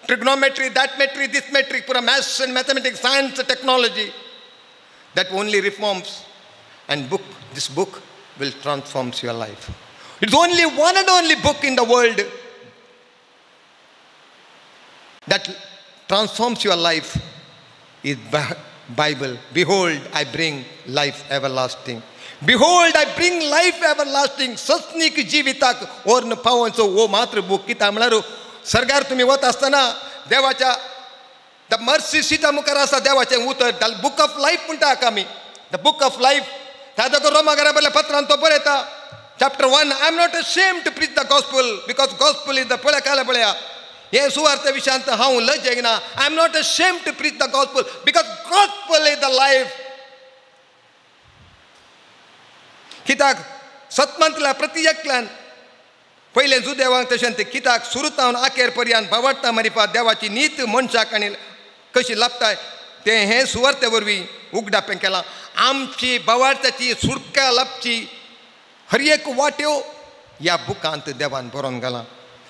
trigonometry, that metry, this metric, पुरा maths and mathematics, science, technology. That only reforms. And book, this book will transform your life. It's only one and only book in the world that transforms your life is Bible. Behold, I bring life everlasting. Behold, I bring life everlasting. सस्नीक जिविताक वर्ण पावोवचो हो मात्र book. कित्याक म्हळ्यार सर्गार तुमी वता आसतना देवाच्या the mercy सिटा मुखार आसा देवाचें उतर. The book of life म्हणटा हाका आमी. The book of life. त्या देखून रोमा घरा बरल्या पत्रान तो बरयता chapter 1, I am not ashamed to preach the gospel because gospel is the पळया काल्या पळया हे सुवार्थ विशयांत हांव लजेना. I am not ashamed to preach the gospel because gospel is the life. कित्याक सतमांतल्या प्रति एकल्यान पयलें जुदेवांक तशें तें कित्याक सुरू आखेर पर्यंत भावार्ता मरिपा देवाची नीत मनशाक आनी कशी लाभताय तें हें सुवार्ते वरवीं उगडापें केलां. आमची भावार्थाची सुटका लाभची हर एक वाट्यो ह्या बुकांत देवान बरोवन घालां.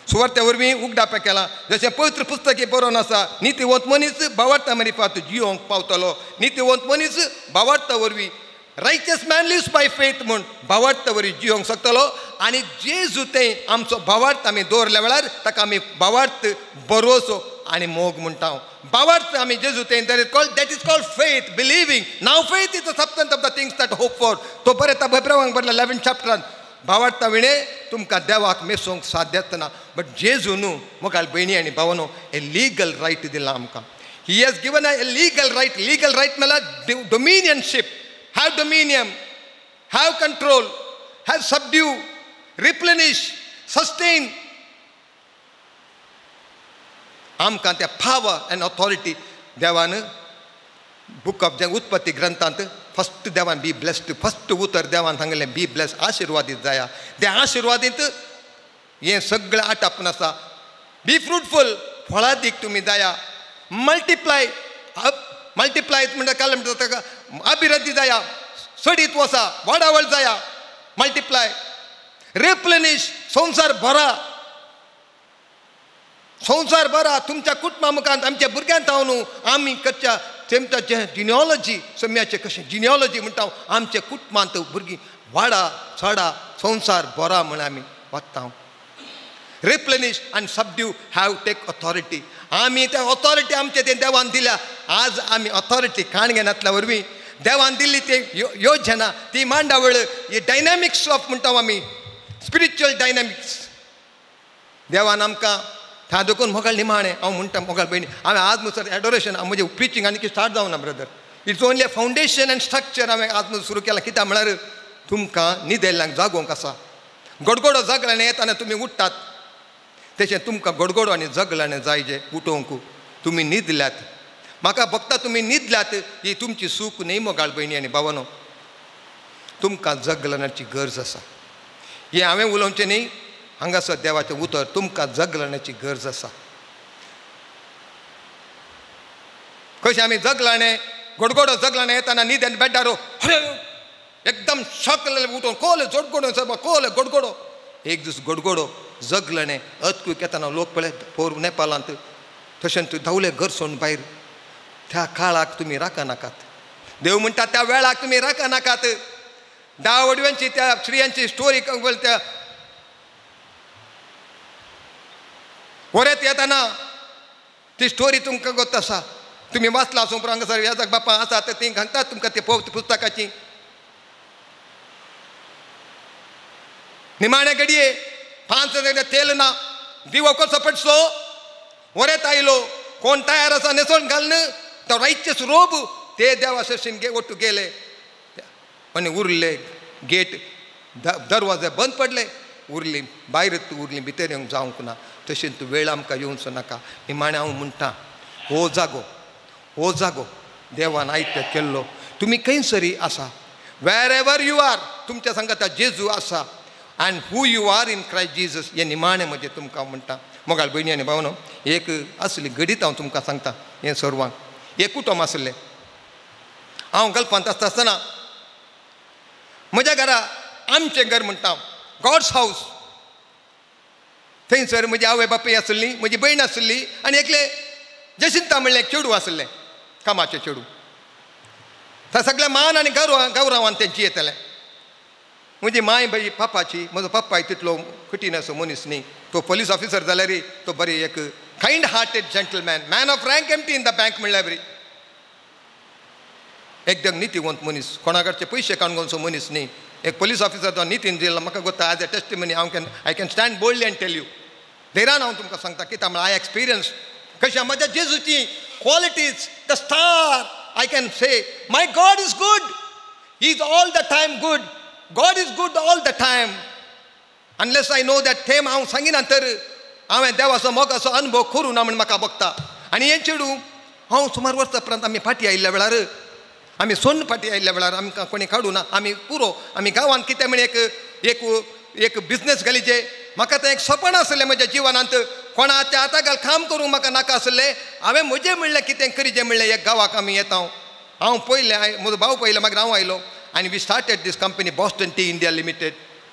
सुवार्ते वरवीं उगडापें केलां. जशें पवित्र पुस्तकी बरोवन आसा, नितीवंत मनीस भावार्ता मरिपात जियोंक पावतलो. नितीवंत मनीस भावार्ता वरवीं, righteous man lives by faith म्हूण भावार्थ वरवीं जियोंक शकतलो. आनी जेजू तें आमचो भावार्थ आमी दवरल्या वेळार ताका आमी भावार्थ भरोसो आनी मोग म्हणटा. भावार्थ आमी जेजू तें that is called, that is called faith, believing. Now faith is the substance of the things that hope for. तो बरयता एब्रावांक बरयला 11 चॅप्टरान, भावार्था विणें तुमकां देवाक मेसोवंक साध्य ना. बट जेजू न्हू मोगाल भयणी आनी भावानो ए लिगल रायट दिला आमकां. He has given a legal right. Legal right म्हणल्यार dominionship. Have dominion, have control, have subdue, replenish, sustain. आमकां त्या पावर एंड ऑथॉरिटी देवान बुक ऑफ उत्पत्ती ग्रंथांत फस्ट देवान बी ब्लेस्ड, फस्ट उतर देवान सांगलें बी ब्लेस्ड, आशिर्वादीत जाया. त्या आशिर्वादीत हें सगळें आटापून आसा. बी फ्रुटफूल, फळादीक तुमी जाया. मल्टिप्लाय, मल्टिप्लाय म्हणटा काल म्हणटा ताका अभिवृद्धी जाया, सडीत वसा, वाडावळ जाया. मल्टिप्लाय, रिप्लेनिश, संवसार भरा, संवसार भरा. तुमच्या कुटुंबा मुखांत आमच्या भुरग्यांत हांव न्हू आमी करच्या तेमच्या जिनियोलॉजी सम्याचें कशें जिनियोलॉजी म्हणटा, आमच्या कुटुंबांत भुरगीं वाडा चडा संवसार भरा म्हण आमी वता. रिप्लेनिश आनी सबड्यू, have take authority. आमी त्या ऑथॉरिटी आमचे ते देवान दिल्या. आज आमी ऑथॉरिटी काण घेनातल्या वरवीं देवान दिल्ली ती योजना, ती मांडावळ, ही डायनॅमिक्स ऑफ म्हणटा आमी स्पिरिच्युअल डायनॅमिक्स देवान आमकां था देखून मोगाळ निमाणें हांव म्हणटा मोगाळ भयणी, हांवें आज मुसर एडोरेशन म्हजें प्रिचींग आनी स्टार्ट जावना brother. It's only a foundation and structure हांवें आज मुसर सुरू केलां. कित्याक म्हळ्यार तुमकां न्हिदेल्ल्यांक जागोवंक आसा. गोडगोडो जगल्याने येताना तुमी उठ्ठात, तशें तुमकां गोडगोडो आनी जगल्याने जाय जे उठोवंक. तुमी न्हिदल्यात, म्हाका भोगता तुमी न्हिदल्यात, ही तुमची सूख न्ही मोगाळ भयणी आनी भावानो. तुमकां जगलनाची गरज आसा. हें हांवें उलोवचें न्ही, हांगासर देवाचें उतर, तुमकां जगलनाची गरज आसा. कशें आमी जगलाणे गोडगोडो जगलाणे येताना न्हीद आनी बेड्डारो एकदम शॉक उठोवन कोल जोडगोडो सर कोल गोडगोडो. एक दीस गोडगोडो जगलणे अर्थक्वेक येताना लोक पळय पोर नेपालांत तशें धांवले घर सोडून भायर. त्या काळाक तुमी राखा नाकात. देव म्हणटा त्या वेळाक तुमी राखा नाकात. 10 वडव्यांची त्या स्त्रियांची स्टोरी त्या वरेत येताना ती स्टोरी तुमकां गोत आसा. तुमी वाचला आसूं हांगासर याजाक बापा आसा तर ती घालतात तुमकां ते पुस्तकाची. निमाणे घडये 5 तेल ना, दिवो कसो पडसो, वरेत आयलो, कोण तयार आसा न्हेसोवन घालून तो रायचेस रोब ते देवा शशीन ओटू गेले आनी उरले. गेट दरवाजे बंद पडले, उरली भायर उरली, भितर येवंक जावंक ना. तशें तूं वेळ आमकां येवचो नाका. निमाणें हांव म्हणटा हो जागो, हो जागो देवान आयते केल्लो. तुमी खंयसरी आसा, वेर एवर you are, तुमच्या सांगाता जेजू आसा. And who you are in Christ Jesus हें निमाणें म्हजें तुमकां म्हणटा. मोगाळ भयणी आनी भावनो, एक आसली घडीत हांव तुमकां सांगता हें सर्वांक. एक कुटुंब आसलें. हांव गल्फांत आसता आसतना म्हज्या घरा, आमचें घर म्हणटा गॉड्स हावस, थंयसर म्हजी आवय बापूय आसली, म्हजी भयण आसली आनी एकलें जसिंता म्हणलें एक चेडूं आसलें, कामाचें चेडूं. थंय सगळें मान आनी गौरवान तें जियेतलें. म्हजी मांय बाई पापाची, म्हजो पप्पाय तितलो कठीण असो मनीस न्ही. तो पोलीस ऑफिसर जाल्यार तो बरी एक kind hearted gentleman, man of rank empty in the bank म्हणल्यार बरी एकदम नितीवंत मनीस, कोणाकडचे पयशे काडून मनीस न्ही. एक पोलीस ऑफिसर तो नितीन दिला म्हाका गोता एज अ टेस्टिमनी हांव can I can stand boldly and tell you. धैर्यान हांव तुमकां सांगता कित्याक म्हळ्यार I experience कशें म्हज्या जेजूची qualities, the star. I can say my God is good. He is all the time good. God is good all the time. Unless I know that तें हांव सांगिना तर हांवें देवाचो मोगाचो अनुभव करूं ना म्हण म्हाका बगता. आनी हें चेडूं हांव सुमार वर्सां उपरांत आमी फाटीं आयिल्ल्या वेळार, आमी सोन्न फाटीं आयिल्ल्या वेळार आमकां कोणी काडूं ना, आमी पुरो आमी गांवांत कितें म्हण एक एक एक बिजनेस घालीचे. म्हाका तें एक सपन आसलें म्हज्या जिवनांत, कोणाच्या हाता घाल काम करूंक म्हाका नाका आसलें. हांवें म्हजें म्हणलें कितें करीचें म्हणलें. एक गांवाक आमी येता, हांव पयलें, म्हजो भाव पयलो, मागीर हांव आयलो आनी we started this company Boston tea India limited.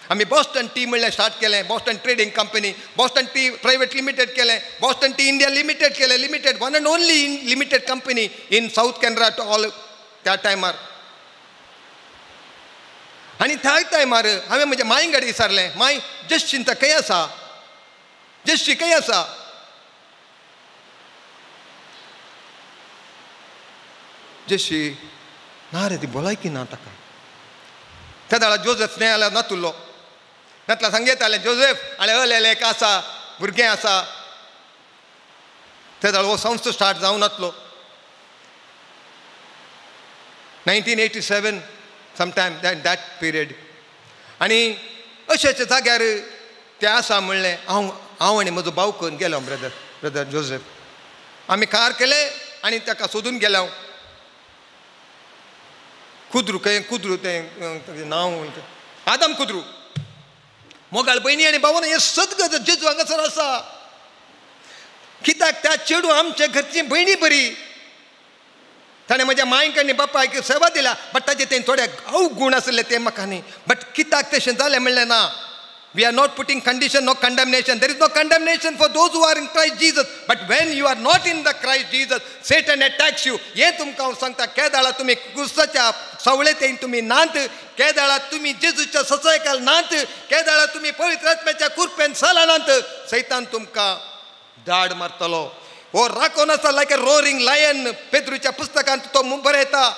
आमी बॉस्टन टी म्हणलें स्टार्ट केलें, Boston trading company, Boston tea private limited केलें, बॉस्टन टी इंडिया लिमिटेड केलें, limited one and only limited company in South Canara to all त्या टायमार. आनी त्या टायमार हांवें म्हज्या मांय कडेन विचारलें, माय जश्चिंता खंय आसा, जश्शी खंय आसा? जशी ना रे, ती भलायकी ना ताका. त्या वेळार जोजेफ स्नेहाला नातुल्लो, नातला सांगयतालें जोजेफ आळे अलेले एक आसा भुरगें आसा. त्या वेळार हो संस्था स्टार्ट जावं नातलो 1987 समटायम that period. आनी अशे अशे जाग्यार तें आसा म्हणलें. हांव हांव आनी म्हजो भाव करून गेलो, ब्रदर ब्रदर जोजेफ, आमी कार केलें आनी ताका सोदून गेलो. कुद्रू खंय, कुद्रू तें नांव आदम कुद्रू. मोगाळ भयणी आनी भावान, हें सदगद जेजू हांगासर आसा. कित्याक त्या चेडूं आमच्या घरची भयणी बरी, ताणें म्हज्या मांयक आनी बापायक सेवा दिल्या, बट ताचे तें थोडे अवगूण आसले ते म्हाका न्ही. बट कित्याक तशें जालें म्हणलें ना. We are not putting condition, no condemnation. There is no condemnation for those who are in Christ Jesus. But when you are not in the Christ Jesus, Satan attacks you. हें तुमकां हांव सांगता, केदाळा तुमी क्रिस्ताच्या सवळेतेन तुमी नात, केदाळा तुमी जेजूच्या ससायकाल नात, केदाळा तुमी पवित्र आत्म्याच्या कुरपेन चलनात, सैतान तुमकां दाड मारतलो. हो राखोन आसा लायक अ रोरिंग लायन. पेद्रूच्या पुस्तकांत तो बरयता,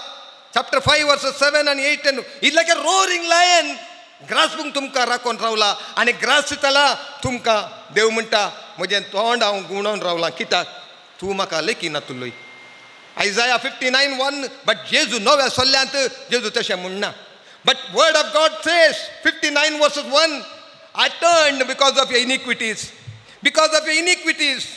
चॅप्टर 5 वर्स 7 आनी 8, is like a roaring lion. ग्रासबूंक तुमकां राखोन रावला आनी ग्रास दितला तुमकां. देव म्हणटा म्हजें तोंड हांव गुणोन रावलां, कित्याक तूं म्हाका लेखी नातुल्लोय. आयजाया 59:1. बट जेजू नव्या सल्ल्यांत जेजू तशें म्हणना. But word of God says 59:1, I turned because of your iniquities, because of your iniquities.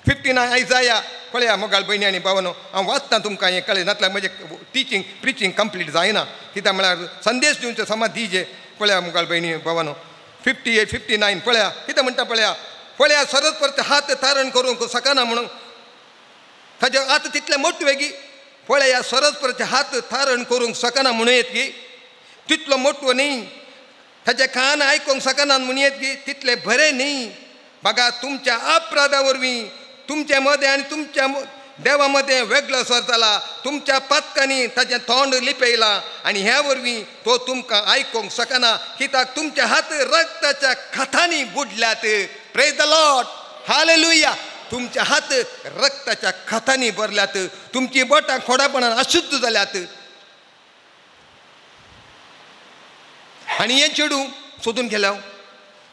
59 Isaiah. पळया मोगाळ भयणी आनी भावानो, हांव वाचतां तुमकां हें कळ्ळें, नातल्यार म्हजें टिचींग प्रिचींग कंप्लीट जायना. कित्याक म्हळ्यार संदेश दिवचो समाज दिजे. पळया मोगाळ भयणी भावानो, 58 59 पळया कितें म्हणटा. पळया पळया सरत परत हात तारण करूंक शकना म्हणून ताजे हात तितले मोठे वेगी. पळया सरत परत हात तारण करूंक शकना म्हणूं येत की तितलो मोठो न्ही, ताजे कान आयकूंक शकना म्हणूं येत की तितले बरें न्ही. बघा तुमच्या अपराधा वरवीं तुमच्या मदें आनी तुमच्या देवा मदें वेगळो सर जाला, तुमच्या पातकांनी ताचें तोंड लिपयलां आनी ह्या वरवीं तो तुमकां आयकूंक शकना, कित्याक तुमचे हात रक्ताच्या खतांनी बुडल्यात. Praise the Lord, hallelujah. तुमचे हात रक्ताच्या खतांनी भरल्यात, तुमची बोटां खोडापणान अशुद्ध जाल्यात. आनी हें चेडूं सोदून गेल्या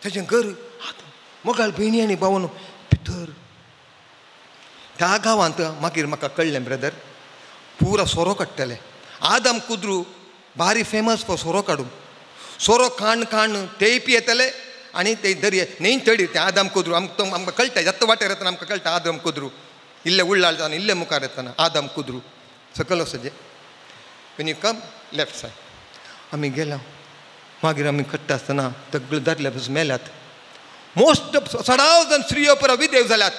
ताचें घर हात मोगाळ भयणी आनी भावानो भितर त्या गांवांत. मागीर म्हाका कळ्ळें ब्रदर, पुरा सोरो काडटले. आदम कुद्रू भारी फेमस फॉर सोरो काडूंक. सोरो खाण खाण तेय पियेतले आनी ते दर्या न्हय तडी तें आदम कुद्रू. आमकां आमकां कळटा, जाता वाटेर येतना आमकां कळटा आदम कुद्रू इल्ले उळ्ळाळ जावन इल्ले मुखार येतना आदम कुद्रू सकयल वचचें. When you come left side आमी गेल्या. मागीर आमी कट्टा आसतना सगळे दादले पसून मेल्यात. मोस्ट सडाव जाण स्त्रियो पुरा विदेव जाल्यात.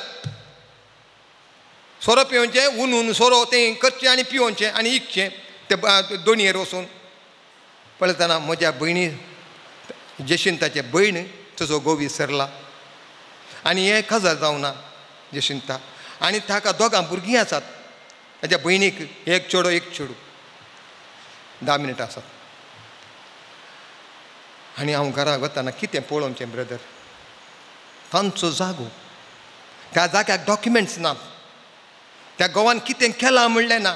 सोरो पिवचें, ऊन ऊन सोरो तें करचें आनी पिवचें आनी इकचें ते दोणयेर वचून. पळयतना म्हज्या भयणी जशिंताचे भयण तुजो गोवी सरला आनी हें काजार जावना जशिंता. आनी ताका दोगां भुरगीं आसात ताच्या भयणीक, एक चेडो एक चेडूं. 10 मिनटां आसात. आनी हांव घरा वतना कितें पळोवचें ब्रदर, तांचो जागो, त्या जाग्याक डॉक्युमेंट्स ना, त्या गोवान कितें केलां म्हणलें ना,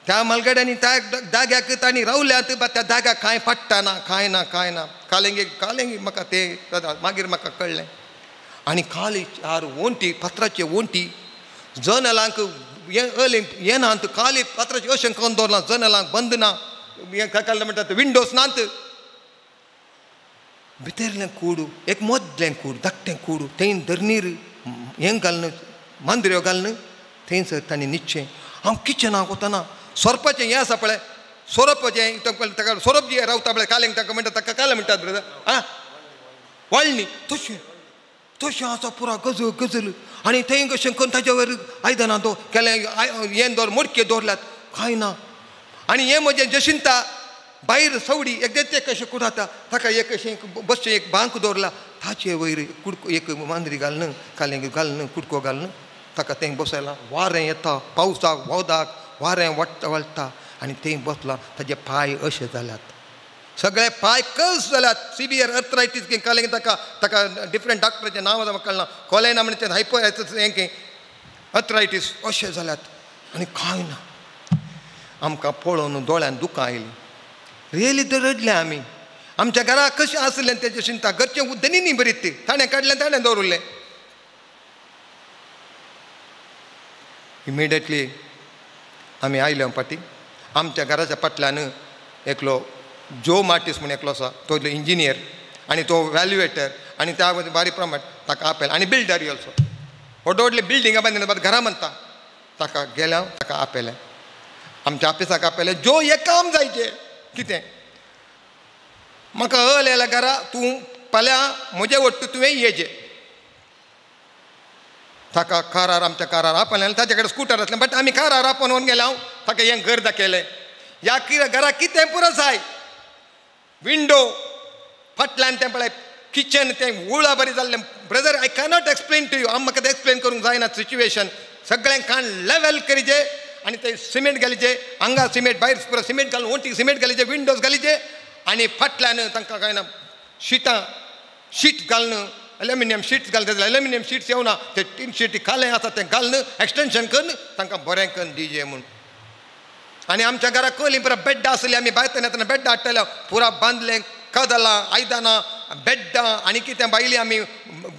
त्या मालगड्यांनी त्या जाग्याक तांणी रावल्यात, त्या जाग्याक कांय पडटा ना, कांय ना, कांय ना. कालेंगी कालेंगी म्हाका तें मागीर म्हाका कळ्ळें. आनी काली चार वण्टी, पत्राचे वण्टी, जनेलांक येनात, काली पत्राचे अशें करून दवरलां, जनेलांक बंद ना, हें म्हणटात विंडोज नात. भितरलें कूड एक मदलें कूड धाकटें कूड थंय धरणीर हें घालून मांद्र्यो घालून थंयसर तांणी न्हिदचें. हांव किचनाक वतना सोरपाचें हें आसा पळय, सोरोपाचें ताका सोरोप जी रावता पळय कालेंक ताका म्हणटा, ताका कालें म्हणटात ब्रदर आं वाळणी, तशें तशें आसा पुरा गजल गजल. आनी थंय कशें करून ताजे वयर आयदनां दवर केलें हें दवर मडक्यो दवरल्यात कांय ना. आनी हें म्हजें जशिंता भायर सवडी एकदां तें कशें कुडाता ताका एक अशें बसचें एक बांक दवरला ताचे वयर कुडको एक मांद्री घालून कालें घालून कुडको घालून ताका थंय बसयला. वारें येता पावसाक वोदाक वारें वट्टा वळटा आनी थंय बसलां. ताजे पांय अशे जाल्यात, सगळे पांय कस जाल्यात, सिवियर अर्थरायटीस कितें कालें ताका ताका डिफरंट डॉक्टराचें नांव आतां म्हाका कळना, कोलेना म्हणटा हायपो हें कितें अर्थरायटीस अशें जाल्यात. आनी कांय ना. आमकां पळोवन दोळ्यान दुकां आयलीं, रियली तर रडले आमी. आमच्या घरा कशें आसलें तेजें चिंता, घरचें उदनी बरी ती ताणें काडलें ताणें दवरलें. इमिडिएटली आमी आयले फाटीं. आमच्या घराच्या फाटल्यान एकलो जो मार्टीस म्हूण एकलो आसा, तो इंजिनियर आनी तो व्हॅल्युएटर आनी त्या बारीक प्रमाण ताका आपयला आनी बिल्डर ऑल्सो, व्हड व्हडले बिल्डिंगां बांदिल्ले बाद घरां बांदता. ताका गेल्या ताका आपयलें, आमच्या ऑफिसाक आपयलें. जो एक काम जायचें कितें म्हाका अल येयल्या घरा तूं फाल्यां म्हजे वट्टू तुवें येजे. ताका कारार आमच्या कारार आपयलें, ताचे कडेन स्कुटर आसलें बट आमी कारार आपोवन व्हरून गेले. हांव ताका हें घर दाखयलें, ह्या कितें घरा कितें पुरो जाय, विंडो फाटल्यान तें पळय किचन तें उळा बरी जाल्लें. Brother I cannot explain to you, हांव म्हाका तें एक्सप्लेन करूंक जायना सिच्युएशन. सगळें काण लेवल करीजे आनी ते सिमेंट घालीचे, हांगा सिमेंट भायर पुरो सिमेंट घालून वण्टीक सिमेंट घालीचे, विंडोज घालीचे आनी फाटल्यान तांकां कांय ना शितां शीट घालून एल्युमिनियम शीट्स घालता जाल्यार एल्युमिनियम शीट्स येवना, ते तीन शीट खालें आसा तें घालून एक्सटेंशन करून तांकां बरें करून दिजे म्हूण. आनी आमच्या घरा कली पुरा बेड्डां आसली, आमी भायर येतना बेड्डां हाडटाले, पुरा बांदलें कदलां आयदनां बेड्डां आनी कितें भायली आमी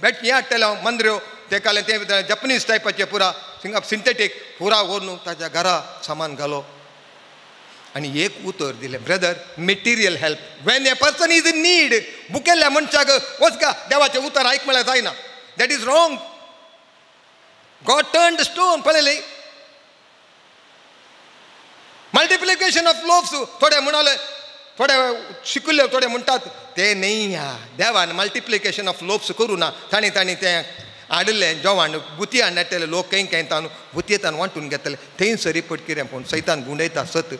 बेड हें हाडटाले मांद्र्यो ते कालें तें जपनीज टायपाचें पुरा सिंथेटीक पुरा व्हरून ताच्या घरा सामान घालो. आनी एक उतर दिलें, brother material help when a person is in need. भुकेल्ल्या मनशाक वच गा देवाचें उतर आयक म्हळ्यार जायना, that is wrong. God turn stone पळयलें, मल्टिप्लिकेशन ऑफ लोफ्स. थोडे म्हणाले, थोडे शिकिल्ले थोडे म्हणटात ते न्ही ह्या देवान मल्टिप्लिकेशन ऑफ लोफ्स करूं ना, ताणें ताणें तें हाडिल्लें जेवण बुती हाडटले लोक खंय खंय ताणू बुतयेतान वांटून घेतले थंय सरी पटकिरें पूण सैतान गुंडयता सत.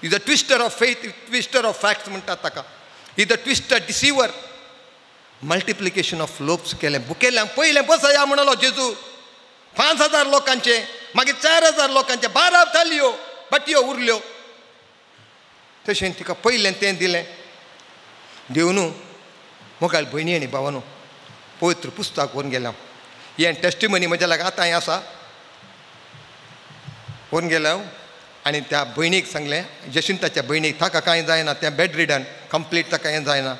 Is a twister of faith, twister of facts म्हणटात ताका, is a twister deceiver. Multiplication of loaves केलें, भुकेल्यांक पयलें बसया म्हणलो जेजू, 5000 लोकांचे, मागीर 4000 लोकांचे, 12 थालयो बाटयो उरल्यो. तशें तिका पयलें तें दिलें. देवनू मोगाळ भयणी आनी भावानू पवित्र पुस्तक व्हरून गेल्या, हें टेस्टिमनी म्हज्या लागीं आतांय आसा. व्हरून गेल्या आनी त्या भयणीक सांगलें, जशिंताच्या भयणीक, ताका कांय जायना, तें बेड रिडन कंप्लीट ताका हें जायना,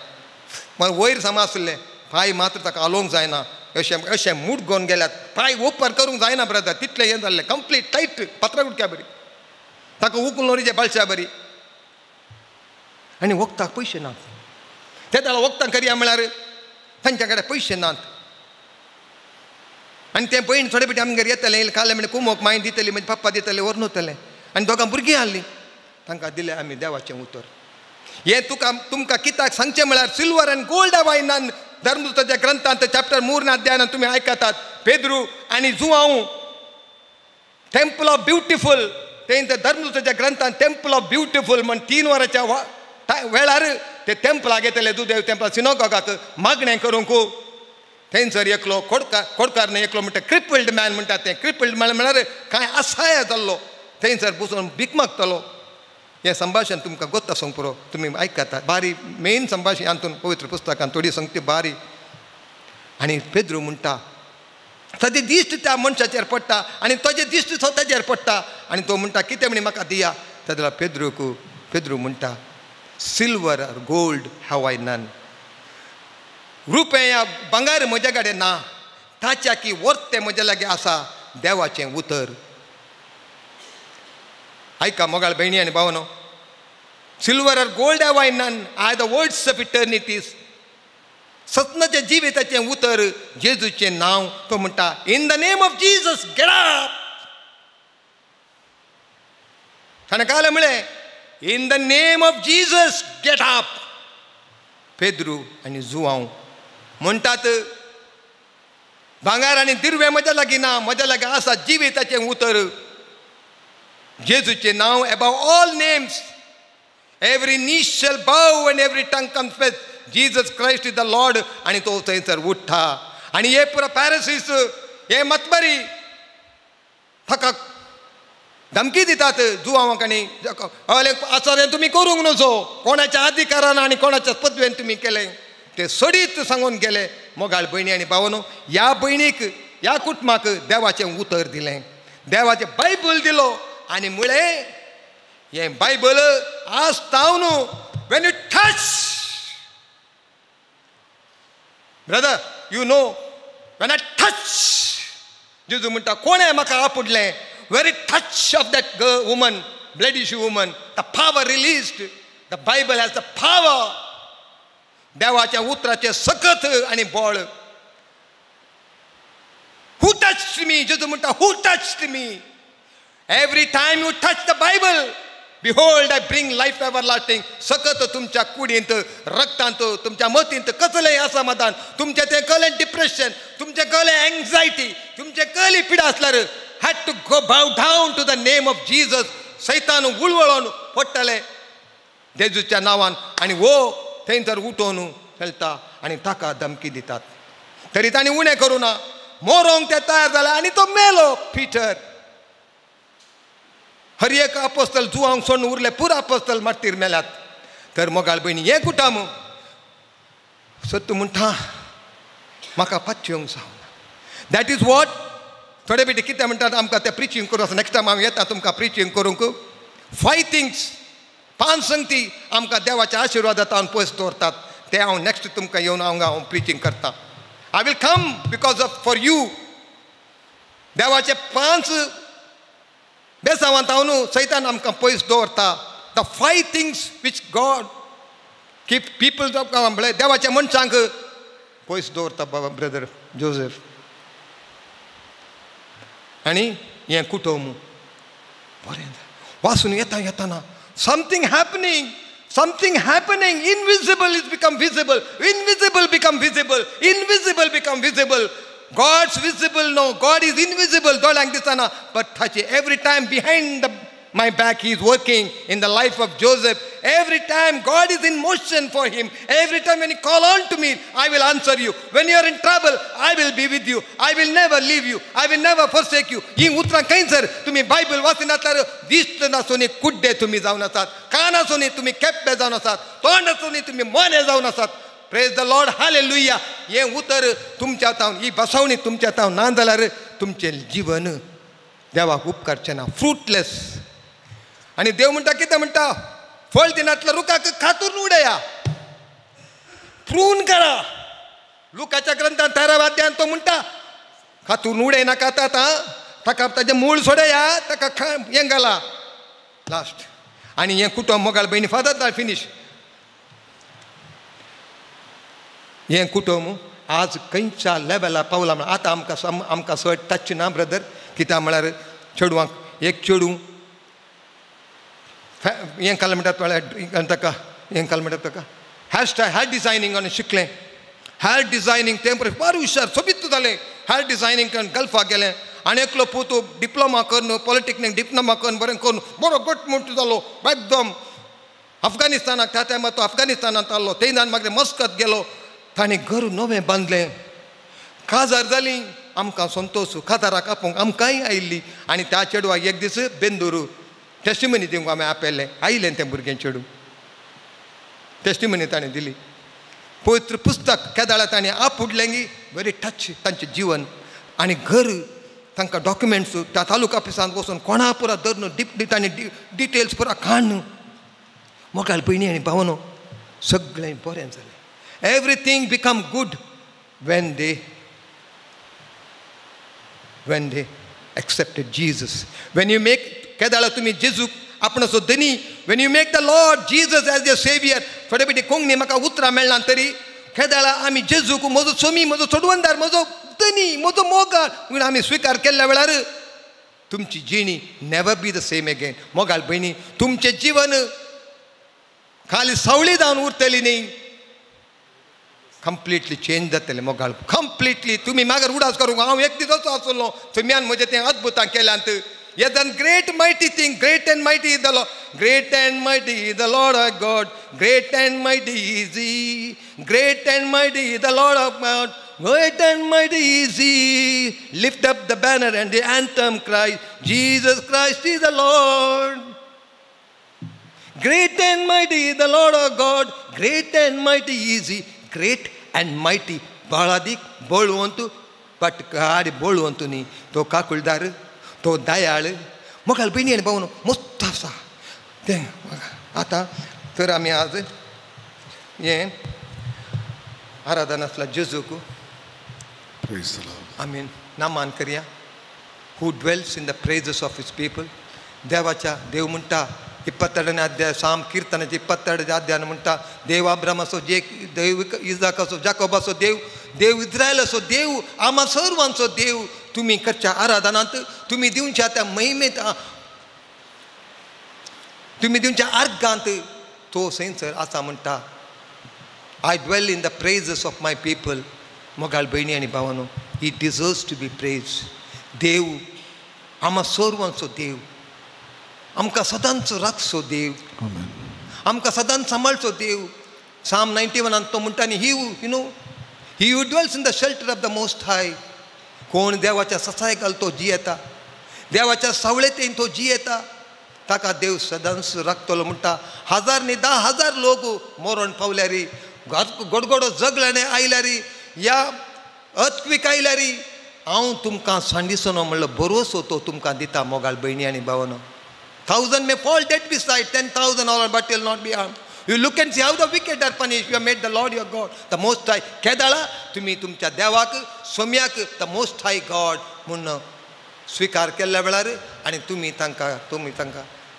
मागीर वयर सामा आसलें, पांय मात्र ताका हालोवंक जायना, अशें अशें मूठ घेवन गेल्यात, पांय ओपर करूंक जायना ब्रदर, तितलें हें जाल्लें कंप्लीट टायट पात्रां गुटक्या बरी, ताका उकलून व्हरीचे बाळशा बरी. आनी वखदाक पयशे नात, ते जाल्यार वखदां करया म्हळ्यार तांच्या कडेन पयशे नात. आनी तें भयण थोडे पिठी आमगेर येतलें, कालें म्हणजे कुमोक माय दितली, म्हणजे पप्पा दितले, व्हरून वतलें. आनी दोगां भुरगीं आहलीं, तांकां दिलें आमी देवाचें उतर. हें तुका तुमकां कित्याक सांगचें म्हळ्यार सिल्वर आनी गोल्ड वायनान धर्मदूताच्या ग्रंथांत चॅप्टर 3 अध्यायान तुमी आयकतात, पेद्रू आनी जुआंव टेम्पल ऑफ ब्युटिफूल, ते धर्मदूताच्या ग्रंथांत टेम्पल ऑफ ब्युटिफूल म्हण 3 वरांच्या वेळार ते टेम्पलाक येतले, जुदेव टेम्पल सिनोगॉगाक मागणें करूंक. थंयसर एकलो खोडकार, खोडकार न्हय एकलो म्हणटा क्रिपल्ड मॅन म्हणटा, तें क्रिपल्ड मॅन म्हळ्यार कांय असाय जाल्लो, थंयसर बसून भीक मागतलो. हें संभाशण तुमकां गोत्त आसूंक पुरो, तुमी आयकता बारी मेन संभाशण हातून पवित्र पुस्तकान थोडी सांगती बारी. आनी पेद्रू म्हणटा ताजी दिश्ट त्या मनशाचेर पडटा आनी ताजी दिश्ट स्वताचेर पडटा आनी तो म्हणटा कितें म्हणी म्हाका दिया. तेन्ना पेद्रूक पेद्रू म्हणटा silver or gold have I none, रुपें या भांगर म्हज्या कडेन ना, ताच्या की वर्तें म्हज्या लागीं आसा देवाचें उतर. आयका मोगाळ भयणी आनी भावनो, Silver or gold have I none, I the words of eternities. सपनाच्या जिविताचें उतर जेजूचें नांव. तो म्हणटा in the name of Jesus get up. ताणें काय म्हळें? In the name of Jesus get up. Pedro आनी जुआंव म्हणटात भांगर आनी दिरवें म्हज्या लागीं ना, म्हज्या लागीं आसा जिविताचें उतर जेजूचें नांव above all names. Every knee shall bow and every tongue confess Jesus Christ is the Lord. आनी तो थंयसर उठ्ठा आनी हे पुरा पॅरसीस हे मतबरी ताका धमकी दितात जुआंवांक आनी आसा तें तुमी करूंक नजो, कोणाच्या अधिकारान आनी कोणाच्या पदवेन तुमी केलें ते सोडीत सांगून गेले. मोगाळ भयणी आनी भावनो, ह्या भयणीक ह्या कुटुंबाक देवाचें उतर दिलें, देवाचें बायबल दिलो आनी म्हळें हें बायबल आज तावन when you touch brother you know when I touch, जेजू म्हणटा कोणें म्हाका आपुडलें? Very touch of that woman, blood issue woman, the power released. The Bible has the power. देवाच्या उतराचें सकत आनी बळ. Who touched me? जेजू म्हणटा who touched me? Every time you touch the Bible, behold I bring life everlasting. सकत तुमच्या कुडींत, रक्तांत, तुमच्या मतींत कसलें असमाधान, तुमचें तें कलें डिप्रेशन, तुमचें कलें एंग्जायटी, तुमचें कली पिडा आसल्यार had to go bow down to the name of Jesus. सैतान उळवळोन पडटले जेजूच्या नांवान आनी वो थंय तर उठोवन चलता आनी ताका धमकी दितात. तरी तांणी उणें करूं ना, मोरोंक ते तयार जाले आनी तो मेलो. पिटर हर एक अपोस्तल जुआंक सोडून उरले, पुरा अपोस्तल मार्तीर मेल्यात. तर मोगाळ भयणी हें कुटाम सत्य म्हणटा म्हाका पातयेवंक जावना. That is what थोडे बेटी कितें म्हणटात आमकां तें प्रिचींग करूं आसा. नेक्स्ट टायम हांव येता तुमकां प्रिचींग करूंक. 5 थिंग्स, 5 संगती आमकां देवाच्या आशिर्वादांत हांव पयस दवरतात. ते हांव नेक्स्ट तुमकां येवन हांगा हांव प्रिचींग करता. I will come because of for you. देवाचे 5 बेसावांत हांव सैतान आमकां पयस दवरता. The 5 things which God keep people म्हळ्यार देवाच्या मनशांक पयस दवरता बाबा ब्रदर जोसेफ. आनी हें कुटुंब बरें वासून येता येताना something happening, something happening. Invisible is become visible, invisible become visible, invisible become visible. God's visible no, God is invisible दोळ्यांक दिसना, बट ताचे every time behind my back he is working in the life of Joseph. Every time God is in motion for him. Every time when you call on to me, I will answer you. When you are in trouble, I will be with you. I will never leave you. I will never forsake you. ही उतरां खंयसर तुमी Bible वाचिनासल्यार दिश्ट नासून कुड्डे तुमी जावन आसात, कान आसून तुमी केप्पे जावन आसात, तोंड आसून तुमी मोने जावन आसात. Praise the Lord, hallelujah. हें उतर तुमच्या तावन, ही बसवणी तुमच्या तावन ना जाल्यार तुमचें जिवन देवाक उपकारचें ना, फ्रुटलेस. आनी देव म्हणटा कितें म्हणटा? फळ दिनांतल्या रुखाक खातून उडया, प्रून करा. लुकाच्या ग्रंथान 13 अध्यायांत तो म्हणटा खातून उडयनाका आतां, ताका ताजें मूळ सोडया, ताका हें घाला लास्ट. आनी हें कुटुंब मोगाळ भयणी फादर फिनीश. हें कुटुंब आज खंयच्या लेवलार पावलां म्हळ्यार आतां आमकां आमकां चड टच ना ब्रदर. कित्याक म्हळ्यार चेडवांक एक चेडूं हें काल म्हणटात म्हळ्यार ताका हें काल म्हणटात ताका हेअर हेअर डिजायनींग आनी शिकलें. हेअर डिजायनींग तें बरें हुशार सोबीत जालें. हेअर डिजायनींग करून गल्फाक गेलें आनी एकलो पूत डिप्लोमा करून पॉलिटेक्नीक डिप्लोमा करून बरें करून बरो घट मोठो जालो एकदम. अफगाणिस्तानाक त्या टायमार तो अफगाणिस्तानांत आसलो. थंयच्यान मागीर मस्कत गेलो. ताणें घर नवें बांदलें. काजार जाली आमकां संतोश काजाराक आपोवंक आमकांय आयिल्ली. आनी त्या चेडवाक एक दीस बेंदूर टेस्टिमनी दिवंक आमी आपयलें. आयलें तें भुरगें चेडूं, टेस्टिमनी ताणें दिली. पवित्र पुस्तक केदाळा ताणें आपुडलें वेरी टच तांचें जीवन. आनी घर तांकां डॉक्युमेंट्स त्या तालुका ऑफिसांत वचून कोणा पुरा धरून ताणें डिटेल्स पुरा काडून मोगाळ भयणी आनी भावनो सगळें बरें जालें. Everything become good when they accepted Jesus. When you make केदाळा तुमी जेजूक आपणाचो धनी. When you make the Lord Jesus as your saviour, थोडे पयलीं कोंकणी म्हाका उतरां मेळना तरी खेदाळा आमी जेजूक म्हजो सोमी, म्हजो सोडवणदार, म्हजो धनी, म्हजो मोगाळ म्हणून आमी स्विकार केल्ल्या वेळार तुमची जिणी never be the same again. मोगाळ भयणी, तुमचें जिवन खाली सावळी जावन उरतली न्ही, कंप्लिटली चेंज जातलें मोगाळ, कंप्लिटली. तुमी मागीर उडास करूंक हांव एक दीस असो आसलो, तुमयान म्हजें तें अद्भुतां केल्यांत. He has done great mighty thing, great and mighty is the Lord, great and mighty is the Lord our God, great and mighty is He, great and mighty is the Lord of God, great and mighty is He. Lift up the banner and the anthem cry, Jesus Christ is the Lord. Great and mighty is the Lord our God, great and mighty is He, great and mighty. बाळादीक Balwant, but गाडी बळवंत न्ही, तो काकुळदार, तो दयाळ. मोगाळ भयणी आनी भावनो मस्त आसा तें. आतां तर आमी आज हें आराधन आसला जेजूक आमी नामान करया. Who dwells in the praises of his people. देवाच्या देव म्हणटा 22ನೇ अध्याय साम कीರ್ತनाचे 22 अध्याय म्हणटा, देव अब्रामाचो, जे देव इजाकाचो, जाकोबाचो देव, देव इस्रायलाचो देव, आमा सर्वांचो देव. तुमी करच्या आराधनांत, तुमी दिवच्या त्या महिमेंत, तुमी दिवच्या आर्गांत तो सैंसर आसा म्हणटा, I dwell in the praises of my people. मोगाळ भयणी आनी भावानो, he deserves to be praise. देव आमा सर्वांचो देव, आमकां सदांच राखचो देव, आमकां सदांच सांबाळचो देव. साम 91 तो म्हणटा न्ही, he you know he you dwells in the shelter of the most high. कोण देवाच्या ससाय घाल तो जियेता, देवाच्या सावळेतेन तो जियेता, ताका देव सदांच राखतलो म्हणटा. 1000 न्ही 10,000 लोक मरण पावल्यारी, गोडगोडो जगल्याने आयल्यारी, या अर्थक्वेक आयल्यारी, हांव तुमकां सांडिसनो म्हणलो भरोसो तो तुमकां दिता. मोगाळ भयणी आनी भावानो, 1,000 may fall dead beside, 10,000 all, but will not be harmed. You look and see how the wicked are punished. You have made the Lord your God, the Most High. केदाळा तुम्ही तुमच्या देवाक, सोम्याक the Most High God म्हूण स्वीकार केल्ल्या वेळार आनी तुम्ही तांकां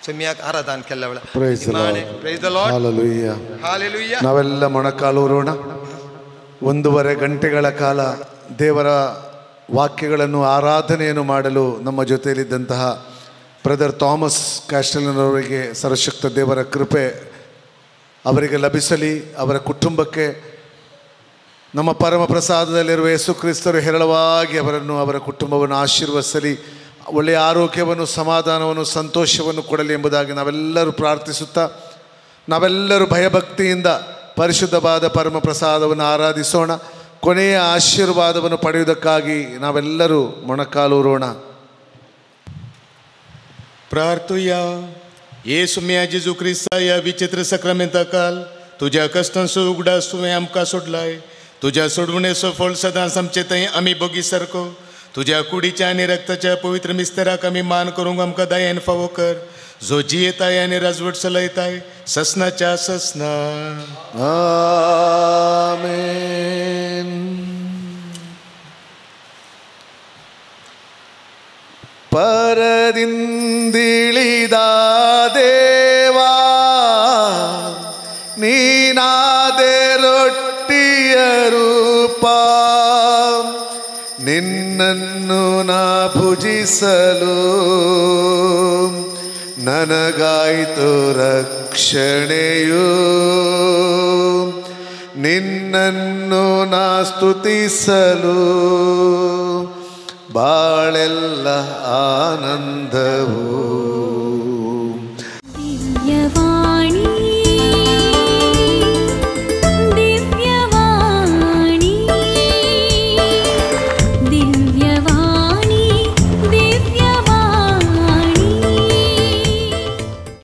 सोम्याक आराधन केल्ल्या वेळार. Praise the Lord. Praise the Lord. Hallelujah. Hallelujah. ನಾವೆಲ್ಲ ಮೊಣಕಾಲೂರೋಣ. 1.5 ಗಂಟೆಗಳ ಕಾಲ ದೇವರ ವಾಕ್ಯಗಳನ್ನು ಆರಾಧನೆಯನ್ನು ಮಾಡಲು ನಮ್ಮ ಜೊತೆಯಲ್ಲಿದ್ದಂತಹ ಬ್ರದರ್ ಥಾಮಸ್ ಕ್ಯಾಸ್ಟಲನವರಿಗೆ ಸರ್ವಶಕ್ತ ದೇವರ ಕೃಪೆ ಅವರಿಗೆ ಲಭಿಸಲಿ, ಅವರ ಕುಟುಂಬಕ್ಕೆ. ನಮ್ಮ ಪರಮ ಪ್ರಸಾದದಲ್ಲಿರುವ ಯೇಸು ಕ್ರಿಸ್ತರು ಹೇರಳವಾಗಿ ಅವರನ್ನು, ಅವರ ಕುಟುಂಬವನ್ನು ಆಶೀರ್ವದಿಸಲಿ, ಒಳ್ಳೆಯ ಆರೋಗ್ಯವನ್ನು, ಸಮಾಧಾನವನ್ನು, ಸಂತೋಷವನ್ನು ಕೊಡಲಿ ಎಂಬುದಾಗಿ ನಾವೆಲ್ಲರೂ ಪ್ರಾರ್ಥಿಸುತ್ತಾ, ನಾವೆಲ್ಲರೂ ಭಯಭಕ್ತಿಯಿಂದ ಪರಿಶುದ್ಧವಾದ ಪರಮ ಪ್ರಸಾದವನ್ನು ಆರಾಧಿಸೋಣ. ಕೊನೆಯ ಆಶೀರ್ವಾದವನ್ನು ಪಡೆಯುವುದಕ್ಕಾಗಿ ನಾವೆಲ್ಲರೂ ಮೊಣಕಾಲೂರೋಣ. प्रार्थुया. येसू मिया जेजू क्रिस्ता ह्या विचित्र सक्रामेंता काल तुज्या कश्टांचो उगडास तुवें आमकां सोडलाय. तुज्या सोडवणेचो फळ सदांच आमचे थंय आमी भोगी सारको. तुज्या कुडीच्या आनी रक्ताच्या पवित्र मिस्तेराक आमी मान करूंक आमकां दयेन फावो कर, जो जियेताय आनी राजवट चलयताय ससनाच्या ससना. आमेन. ಪರದಿಂದಿಳಿದ ದೇವಾ, ನೀನಾದೆ ರೊಟ್ಟಿಯ ರೂಪ, ನಿನ್ನನ್ನು ನಾ ಭುಜಿಸಲು ನನಗಾಯಿತು ರಕ್ಷಣೆಯು, ನಿನ್ನನ್ನು ನಾ ಸ್ತುತಿಸಲು ಬಾಳೆಲ್ಲ ಆನಂದವು.